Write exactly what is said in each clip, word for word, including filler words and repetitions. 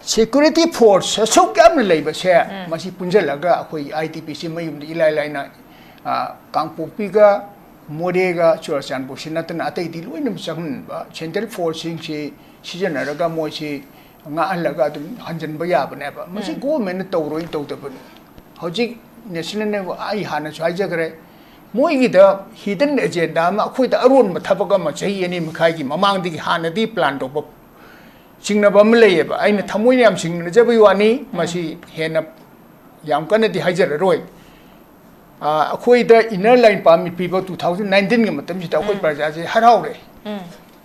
Security force ꯑꯁꯨꯛ ꯌꯥꯝꯅ ꯂꯩꯕꯁꯦ, ꯎꯝ꯫ ꯃꯁꯤ ꯄꯨꯟꯁꯤꯜꯂꯒ ꯑꯩꯈꯣꯏ I D P ꯁꯤ ꯃꯌꯨꯝꯗ ꯏꯂꯥꯏ ꯂꯥꯏꯅ, ꯑ, ꯀꯥꯡꯄꯣꯛꯄꯤꯒ ꯃꯣꯔꯦꯒ ꯆꯨꯔꯆꯥꯟꯄꯨꯔꯁꯤ ꯅꯠꯇꯅ ꯑꯇꯩꯗꯤ ꯂꯣꯏꯅꯃꯛ ꯆꯪꯍꯟꯕ, central force ꯁꯤꯡꯁꯤ ꯁꯤꯖꯤꯟꯅꯔꯒ ꯃꯣꯏꯁꯤ ꯉꯥꯛꯍꯜꯂꯒ ꯑꯗꯨꯝ ꯍꯟꯖꯤꯟꯕ ꯌꯥꯕꯅꯦꯕ꯫ ꯃꯁꯤ ꯎꯝ꯫ Government ꯅ ꯇꯧꯔꯣꯏꯅ ꯇꯧꯗꯕꯅꯤ꯫ ꯍꯧꯖꯤꯛ national level, ꯑꯩ ꯍꯥꯟꯅꯁꯨ ꯍꯥꯏꯖꯈ꯭ꯔꯦ, ꯃꯣꯏꯒꯤꯗ hidden agenda ꯑꯃ, ꯑꯩꯈꯣꯏꯗ ꯑꯔꯣꯟꯕ ꯊꯕꯛ ꯑꯃ ꯆꯍꯤ ꯑꯅꯤ ꯃꯈꯥꯏꯒꯤ ꯃꯃꯥꯡꯗꯒꯤ ꯍꯥꯟꯅꯗꯤ plan ꯇꯧꯕ ꯆꯤꯡꯅꯕ ꯑꯃ ꯂꯩꯌꯦꯕ꯫ ꯑꯩꯅ ꯎꯝ꯫ ꯊꯃꯣꯏꯅ ꯌꯥꯝ ꯆꯤꯡꯅꯖꯕꯒꯤ ꯋꯥꯅꯤ, ꯎꯝ꯫ ꯃꯁꯤ ꯍꯦꯟꯅ ꯌꯥꯝ ꯀꯟꯅꯗꯤ ꯍꯥꯏꯖꯔꯔꯣꯏ꯫ ꯑ, ꯑꯩꯈꯣꯏꯗ inner line permit ꯄꯤꯕ two thousand nineteen ꯒꯤ ꯃꯇꯝꯁꯤꯗ ꯑꯩꯈꯣꯏ ꯎꯝ꯫ ꯄ꯭ꯔꯖꯥꯁꯦ ꯍꯔꯥꯎꯔꯦ꯫ ꯎꯝ꯫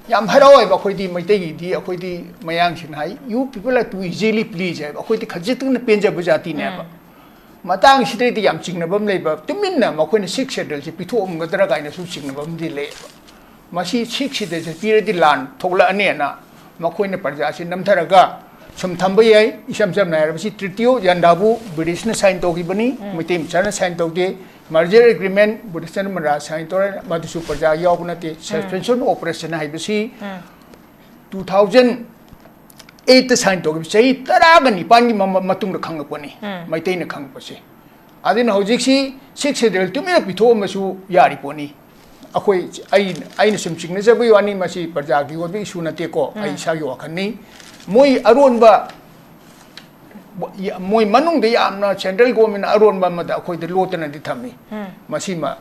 ꯌꯥꯝ ꯍꯔꯥꯎꯋꯦꯕ꯫ ꯑꯩꯈꯣꯏꯗꯤ ꯃꯩꯇꯩꯒꯤꯗꯤ, ꯑꯩꯈꯣꯏꯗꯤ ꯃꯌꯥꯡꯁꯤꯡꯅ ꯍꯥꯏ, "You people are too easily pleased" ꯍꯥꯏꯕ꯫ ꯑꯩꯈꯣꯏꯗꯤ ꯈꯖꯤꯛꯇꯪꯅ ꯄꯦꯟꯖꯕ ꯖꯥꯇꯤꯅꯦꯕ꯫ ꯎꯝ꯫ ꯃꯇꯥꯡꯁꯤꯗꯩꯗꯤ ꯌꯥꯝ ꯆꯤꯡꯅꯕ ꯑꯃ ꯂꯩꯕ, ꯇꯨꯃꯤꯟꯅ ꯃꯈꯣꯏꯅ Sixth Schedule ꯁꯦ ꯄꯤꯊꯣꯛꯑꯝꯒꯗ꯭ꯔꯥ ꯀꯥꯏꯅꯁꯨ ꯆꯤꯡꯅꯕ ꯑꯃꯗꯤ ꯂꯩꯌꯦꯕ꯫ ꯃꯁꯤ Sixth Schedule ꯁꯦ ꯄꯤꯔꯗꯤ ꯂꯥꯟ ꯊꯣꯛꯂꯛꯑꯅꯦꯅ ꯃꯈꯣꯏꯅ ꯄ꯭ꯔꯖꯥꯁꯤ ꯅꯝꯊꯔꯒ ꯁꯨꯝ ꯊꯝꯕ ꯌꯥꯏ꯫ ꯏꯁꯝ ꯁꯝꯅ ꯍꯥꯏꯔꯕꯁꯤ Treaty of Yandabo British ꯅ sign ꯇꯧꯈꯤꯕꯅꯤ, ꯎꯝ꯫ ꯃꯩꯇꯩ ꯃꯆꯥꯅ sign ꯇꯧꯗꯦ꯫ Merger Agreement British ꯅ ꯃꯔꯥ sign ꯇꯧꯔꯦ, ꯃꯗꯨꯁꯨ ꯄ꯭ꯔꯖꯥ ꯌꯥꯎꯕ ꯅꯠꯇꯦ꯫ ꯎꯝ꯫ Suspension of Operation ꯍꯥꯏꯕꯁꯤ ꯎꯝ꯫ Two thousand eight ꯇ sign ꯇꯧꯈꯤꯕ ꯆꯍꯤ ꯇꯔꯥꯒ ꯅꯤꯄꯥꯟꯒꯤ ꯃꯃ-, ꯃꯇꯨꯡꯗ ꯈꯪꯂꯛꯄꯅꯤ, ꯎꯝ꯫ ꯃꯩꯇꯩꯅ ꯈꯪꯂꯛꯄꯁꯦ꯫ ꯑꯗꯨꯅ ꯍꯧꯖꯤꯛꯁꯤ Sixth Schedule ꯇꯨꯃꯤꯟꯅ ꯄꯤꯊꯣꯛꯑꯝꯕꯁꯨ ꯌꯥꯔꯤ ꯄꯣꯠꯅꯤ꯫ ꯑꯩꯈꯣꯏ, ꯑꯩ, ꯑꯩꯅ ꯁꯨꯝ ꯆꯤꯡꯅꯖꯕꯒꯤ ꯋꯥꯅꯤ, ꯃꯁꯤ ꯄ꯭ꯔꯖꯥꯒꯤ ꯑꯣꯏꯕ issue ꯅꯠꯇꯦꯀꯣ, ꯑꯩ ꯎꯝ꯫ ꯏꯁꯥꯒꯤ ꯋꯥꯈꯜꯅꯤ꯫ ꯃꯣꯏ ꯑꯔꯣꯟꯕ, ꯃꯣꯏ ꯃꯅꯨꯡꯗ ꯌꯥꯝꯅ central government ꯅ ꯑꯔꯣꯟꯕ ꯑꯃꯗ ꯑꯩꯈꯣꯏꯗ ꯂꯣꯠꯇꯅꯗꯤ ꯊꯝꯃꯤ꯫ ꯎꯝ꯫ ꯃꯁꯤꯃ,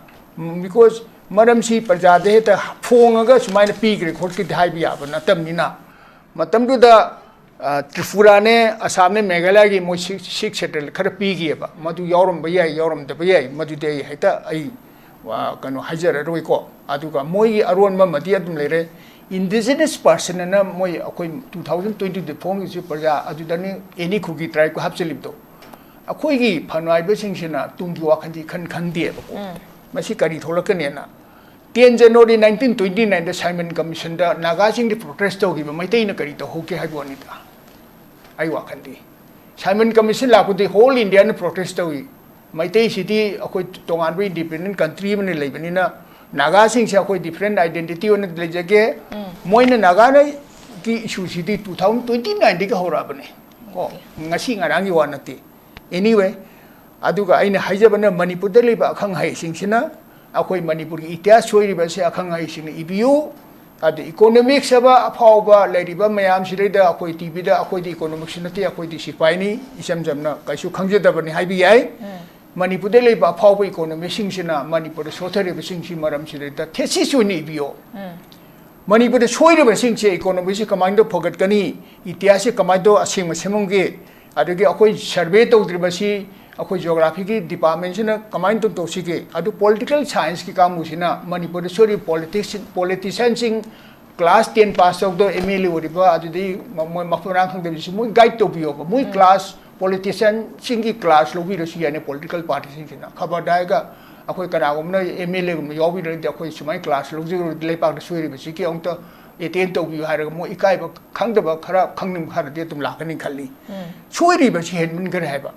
because ꯃꯔꯝꯁꯤ ꯄ꯭ꯔꯖꯥꯗ ꯍꯦꯛꯇ ꯐꯣꯡꯉꯒ ꯁꯨꯃꯥꯏꯅ ꯄꯤꯈ꯭ꯔꯦ ꯈꯣꯠꯈ꯭ꯔꯦ ꯍꯥꯏꯕ ꯌꯥꯕ ꯅꯠꯇꯕꯅꯤꯅ, ꯃꯇꯝꯗꯨꯗ ꯑ, ꯇ꯭ꯔꯤꯄꯨꯔꯥꯅꯦ, ꯑꯁꯥꯝꯅꯦ, ꯃꯦꯘꯥꯂꯌꯥꯒꯤ ꯃꯣꯏ Sixth, Sixth Schedule ꯈꯔ ꯄꯤꯈꯤꯑꯕ꯫ ꯃꯗꯨ ꯌꯥꯎꯔꯝꯕ ꯌꯥꯏ, ꯌꯥꯎꯔꯝꯗꯕ ꯌꯥꯏ, ꯃꯗꯨꯗꯤ ꯑꯩ ꯍꯦꯛꯇ ꯑꯩ, ꯑ, ꯀꯩꯅꯣ ꯍꯥꯏꯖꯔꯔꯣꯏꯀꯣ꯫ ꯑꯗꯨꯒ ꯃꯣꯏꯒꯤ ꯑꯔꯣꯟꯕ ꯑꯃꯗꯤ ꯑꯗꯨꯝ ꯂꯩꯔꯦ꯫ Indigenous person ꯑꯅ ꯃꯣꯏ ꯑꯩꯈꯣꯏ two thousand twenty ꯗ ꯐꯣꯡꯉꯤꯁꯤ ꯄ꯭ꯔꯖꯥ ꯑꯗꯨꯗꯅꯤ, any ꯈꯨꯒꯤ tribe ꯀ ꯍꯥꯞꯆꯤꯜꯂꯤꯕꯗꯣ꯫ ꯑꯩꯈꯣꯏꯒꯤ ꯐꯅꯥꯏꯕꯁꯤꯡꯁꯤꯅ ꯇꯨꯡꯒꯤ ꯋꯥꯈꯜꯗꯤ ꯈꯟ ꯈꯟꯗꯦꯕꯀꯣ꯫ ꯎꯝ꯫ ꯃꯁꯤ ꯀꯔꯤ ꯊꯣꯛꯂꯛꯀꯅꯦꯅ꯫ Ten January nineteen twenty-nine ꯗ Simon Commission ꯗ ꯅꯥꯒꯥꯁꯤꯡꯗꯤ protest ꯇꯧꯈꯤꯕ, ꯃꯩꯇꯩꯅ ꯀꯔꯤ ꯇꯧꯍꯧꯒꯦ ꯍꯥꯏꯕ ꯋꯥꯅꯤꯗ꯫ ꯑꯩ ꯋꯥꯈꯜꯗꯤ Simon Commission ꯂꯥꯛꯄꯗꯤ whole India ꯅ protest ꯇꯧꯏ꯫ ꯃꯩꯇꯩꯁꯤꯗꯤ ꯑꯩꯈꯣꯏ ꯇꯣꯉꯥꯟꯕ independent country ꯑꯃꯅ ꯂꯩꯕꯅꯤꯅ, ꯅꯥꯒꯥꯁꯤꯡꯁꯦ ꯑꯩꯈꯣꯏ different identity ꯑꯣꯏꯅ ꯂꯩꯖꯒꯦ꯫ ꯎꯝ꯫ ꯃꯣꯏꯅ ꯅꯥꯒꯥꯅ ꯒꯤ issue ꯁꯤꯗꯤ two thousand twenty-nine ꯗꯒꯤ ꯍꯧꯔꯛꯑꯕꯅꯦ꯫ ꯀꯣ, ꯉꯁꯤ ꯉꯔꯥꯡꯒꯤ ꯋꯥ ꯅꯠꯇꯦ꯫ Anyway, ꯑꯗꯨꯒ ꯑꯩꯅ ꯍꯥꯏꯖꯕꯅ, ꯃꯅꯤꯄꯨꯔꯗ ꯂꯩꯕ ꯑꯈꯪ ꯑꯍꯩꯁꯤꯡꯁꯤꯅ ꯑꯩꯈꯣꯏ ꯃꯅꯤꯄꯨꯔꯒꯤ ꯏꯇꯤꯍꯥꯁ ꯁꯣꯏꯔꯤꯕꯁꯦ ꯑꯈꯪ ꯑꯍꯩꯁꯤꯡꯅ ꯏꯕꯤꯌꯨ꯫ ꯑꯗ economics ꯍꯥꯏꯕ ꯑꯐꯥꯎꯕ ꯂꯩꯔꯤꯕ ꯃꯌꯥꯝꯁꯤꯗꯩꯗ ꯑꯩꯈꯣꯏ ꯇꯤꯚꯤꯗ ꯑꯩꯈꯣꯏꯗꯤ economics ꯅꯠꯇꯦ, ꯑꯩꯈꯣꯏꯗꯤ ꯁꯤꯐꯥꯏꯅꯤ, ꯏꯆꯝ ꯆꯝꯅ ꯀꯩꯁꯨ ꯈꯪꯖꯗꯕꯅꯤ ꯍꯥꯏꯕ ꯌꯥꯏ꯫ ꯎꯝ꯫ ꯃꯅꯤꯄꯨꯔꯗ ꯂꯩꯕ ꯑꯐꯥꯎꯕ economistꯁꯤꯡꯁꯤꯅ ꯃꯅꯤꯄꯨꯔꯗ ꯁꯣꯊꯔꯤꯕꯁꯤꯡꯁꯤ ꯃꯔꯝꯁꯤꯗꯩꯗ thesis ꯑꯣꯏꯅ ꯏꯕꯤꯌꯣ꯫ ꯎꯝ꯫ ꯃꯅꯤꯄꯨꯔꯗ ꯁꯣꯏꯔꯤꯕꯁꯤꯡꯁꯦ economyꯁꯦ ꯀꯃꯥꯏꯅ ꯇꯧ ꯐꯒꯠꯀꯅꯤ, ꯏꯇꯤꯍꯥꯁꯁꯦ ꯀꯃꯥꯏꯅ ꯇꯧ ꯑꯁꯦꯡꯕ ꯁꯦꯝꯃꯝꯒꯦ, ꯑꯗꯒꯤ ꯑꯩꯈꯣꯏ survey ꯇꯧꯗ꯭ꯔꯤꯕꯁꯤ ꯑꯩꯈꯣꯏ geographyꯒꯤ departmentꯁꯤꯅ ꯀꯃꯥꯏꯅ ꯇꯧ ꯇꯧꯁꯤꯒꯦ, ꯑꯗꯨ political scienceꯀꯤ ꯀꯥꯡꯕꯨꯁꯤꯅ ꯃꯅꯤꯄꯨꯔꯗ ꯁꯣꯏꯔꯤꯕ politics, politicianꯁꯤꯡ class ten pass ꯇꯧꯗ MLA ꯑꯣꯏꯔꯤꯕ, ꯑꯗꯨꯗꯤ ꯃ-, ꯃꯣꯏ ꯃꯐꯝ ꯃꯔꯥꯡ ꯈꯪꯗꯕꯁꯤꯁꯨ ꯃꯣꯏ guide ꯇꯧꯕꯤꯌꯣꯕ, ꯃꯣꯏ ꯎꯝ꯫ Class politicianꯁꯤꯡꯒꯤ class ꯂꯧꯕꯤꯔꯁꯨ ꯌꯥꯏꯅꯦ political partyꯁꯤꯡꯁꯤꯅ꯫ ꯈꯕꯔꯗ ꯍꯥꯏꯔꯒ ꯑꯩꯈꯣꯏ ꯀꯅꯥꯒꯨꯝꯕꯅ MLAꯒꯨꯝꯕ ꯌꯥꯎꯕꯤꯔꯗꯤ ꯑꯩꯈꯣꯏ ꯁꯨꯃꯥꯏꯅ class ꯂꯧꯖꯔꯨꯔꯗꯤ ꯂꯩꯄꯥꯛꯇ ꯁꯣꯏꯔꯤꯕꯁꯤꯒꯤ ꯑꯃꯨꯛꯇ attend ꯇꯧꯕꯤꯌꯨ ꯍꯥꯏꯔꯒ ꯃꯣꯏ ꯏꯀꯥꯏꯕ ꯈꯪꯗꯕ ꯈꯔ ꯈꯪꯅꯤꯡꯕ ꯈꯔꯗꯤ ꯑꯗꯨꯝ ꯂꯥꯛꯀꯅꯤ ꯈꯜꯂꯤ꯫ ꯎꯝ꯫ ꯁꯣꯏꯔꯤꯕꯁꯤ ꯍꯦꯟꯃꯟꯈ꯭ꯔꯦ ꯍꯥꯏꯕ꯫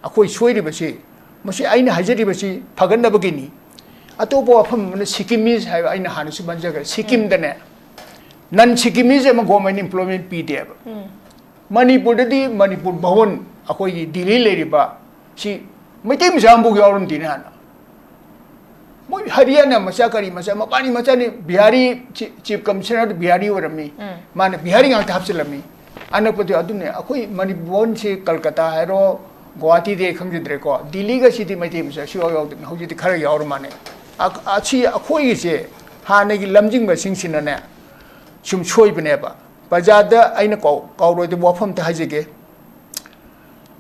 ꯑꯩꯈꯣꯏ ꯁꯣꯏꯔꯤꯕꯁꯤ, ꯃꯁꯤ ꯑꯩꯅ ꯍꯥꯏꯖꯔꯤꯕꯁꯤ ꯐꯒꯠꯅꯕꯒꯤꯅꯤ꯫ ꯑꯇꯣꯞꯄ ꯋꯥꯐꯝ ꯑꯃꯅ Sikkimese ꯍꯥꯏꯕ ꯑꯩꯅ ꯍꯥꯟꯅꯁꯨ ꯄꯟꯖꯈ꯭ꯔꯦ꯫ ꯎꯝ꯫ ꯁꯤꯛꯀꯤꯝꯗꯅꯦ, non Sikkimese ꯑꯃ government employment ꯄꯤꯗꯦꯕ꯫ ꯎꯝ꯫ ꯃꯅꯤꯄꯨꯔꯗꯗꯤ ꯃꯅꯤꯄꯨꯔ ꯚꯋꯟ, ꯑꯩꯈꯣꯏꯒꯤ ꯗꯤꯜꯂꯤ ꯂꯩꯔꯤꯕ ꯁꯤ ꯃꯩꯇꯩ ꯃꯆꯥ ꯑꯃꯐꯥꯎ ꯌꯥꯎꯔꯝꯗꯦꯅꯦ ꯍꯥꯟꯅ꯫ ꯃꯣꯏ ꯍꯔꯤꯌꯥꯅꯥ ꯃꯆꯥ, ꯀꯔꯤ ꯃꯆꯥ, ꯃꯄꯥꯟꯒꯤ ꯃꯆꯥꯅꯤ꯫ ꯕꯤꯍꯥꯔꯤ ꯆꯤ-, chief commissioner ꯗꯨ ꯕꯤꯍꯥꯔꯤ ꯑꯣꯏꯔꯝꯃꯤ꯫ ꯎꯝ꯫ ꯃꯥꯅ ꯕꯤꯍꯥꯔꯤ ꯉꯥꯛꯇ ꯍꯥꯞꯆꯤꯜꯂꯝꯃꯤ꯫ ꯑꯅꯛꯄꯗꯤ ꯑꯗꯨꯅꯦ, ꯑꯩꯈꯣꯏ ꯃꯅꯤꯄꯨꯔ ꯚꯋꯟꯁꯤ ꯀꯜꯀꯇꯥ ꯍꯥꯏꯔꯣ, ꯒꯨꯋꯥꯍꯥꯇꯤꯗꯤ ꯑꯩ ꯈꯪꯖꯗ꯭ꯔꯦꯀꯣ, ꯗꯤꯜꯂꯤꯒꯁꯤꯗꯤ ꯃꯩꯇꯩ ꯃꯆꯥ ꯁꯨꯡꯌꯥꯎ ꯌꯥꯎꯗꯕꯅꯤ꯫ ꯍꯧꯖꯤꯛꯇꯤ ꯈꯔ ꯌꯥꯎꯔ ꯃꯥꯜꯂꯦ꯫ ꯑ-, ꯑꯁꯤ ꯑꯩꯈꯣꯏꯒꯤꯁꯦ ꯍꯥꯟꯅꯒꯤ ꯂꯝꯖꯤꯡꯕꯁꯤꯡꯁꯤꯅꯅꯦ ꯁꯨꯝ ꯁꯣꯏꯕꯅꯦꯕ꯫ ꯄ꯭ꯔꯖꯥꯗ ꯑꯩꯅ ꯀꯥꯎ-, ꯀꯥꯎꯔꯣꯏꯗꯕ ꯋꯥꯐꯝ ꯑꯝꯇ ꯍꯥꯏꯖꯒꯦ꯫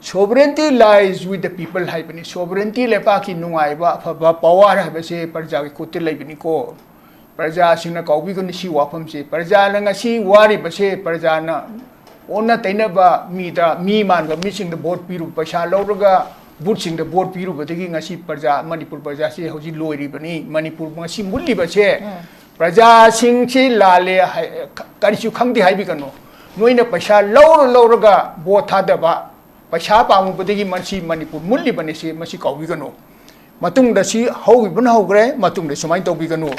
Sovereignty lies with the people ꯍꯥꯏꯕꯅꯤ꯫ Sovereignty, ꯂꯩꯄꯥꯛꯀꯤ ꯅꯨꯡꯉꯥꯏꯕ, ꯑꯐꯕ power ꯍꯥꯏꯕꯁꯦ ꯄ꯭ꯔꯖꯥꯒꯤ ꯈꯨꯠꯇ ꯂꯩꯕꯅꯤꯀꯣ꯫ ꯄ꯭ꯔꯖꯥꯁꯤꯡꯅ ꯀꯥꯎꯕꯤꯒꯅꯨ ꯁꯤ ꯋꯥꯐꯝꯁꯦ꯫ ꯄ꯭ꯔꯖꯥꯅ ꯉꯁꯤ ꯋꯥꯔꯤꯕꯁꯦ, ꯄ꯭ꯔꯖꯥꯅ ꯑꯣꯟꯅ ꯇꯩꯅꯕ ꯃꯤꯗ, ꯃꯤ ꯃꯥꯟꯕ ꯃꯤꯁꯤꯡꯗ vote ꯄꯤꯔꯨꯕ, ꯄꯩꯁꯥ ꯂꯧꯔꯒ ꯕꯨꯠꯁꯤꯡꯗ vote ꯄꯤꯔꯨꯕꯗꯒꯤ ꯉꯁꯤ ꯄ꯭ꯔꯖꯥ, ꯃꯅꯤꯄꯨꯔ ꯄ꯭ꯔꯖꯥꯁꯤ ꯍꯧꯖꯤꯛ ꯂꯣꯏꯔꯤꯕꯅꯤ꯫ ꯃꯅꯤꯄꯨꯔ ꯉꯁꯤ ꯃꯨꯠꯂꯤꯕꯁꯦ ꯎꯝ꯫ ꯄ꯭ꯔꯖꯥꯁꯤꯡꯁꯤ ꯂꯥꯜꯂꯦ ꯍꯥꯏ-, ꯀꯔꯤꯁꯨ ꯈꯪꯗꯦ ꯍꯥꯏꯕꯤꯒꯅꯨ꯫ ꯅꯣꯏꯅ ꯄꯩꯁꯥ ꯂꯧꯔ ꯂꯧꯔꯒ vote ꯊꯥꯗꯕ, ꯄꯩꯁꯥ ꯄꯥꯝꯃꯨꯕꯗꯒꯤ ꯃꯁꯤ ꯃꯅꯤꯄꯨꯔ ꯃꯨꯠꯂꯤꯕꯅꯤ, ꯁꯤ ꯃꯁꯤ ꯀꯥꯎꯕꯤꯒꯅꯨ꯫ ꯃꯇꯨꯡꯗ ꯁꯤ ꯍꯧꯈꯤꯕꯅ ꯍꯧꯈ꯭ꯔꯦ, ꯃꯇꯨꯡꯗ ꯁꯨꯃꯥꯏꯅ ꯇꯧꯕꯤꯒꯅꯨ꯫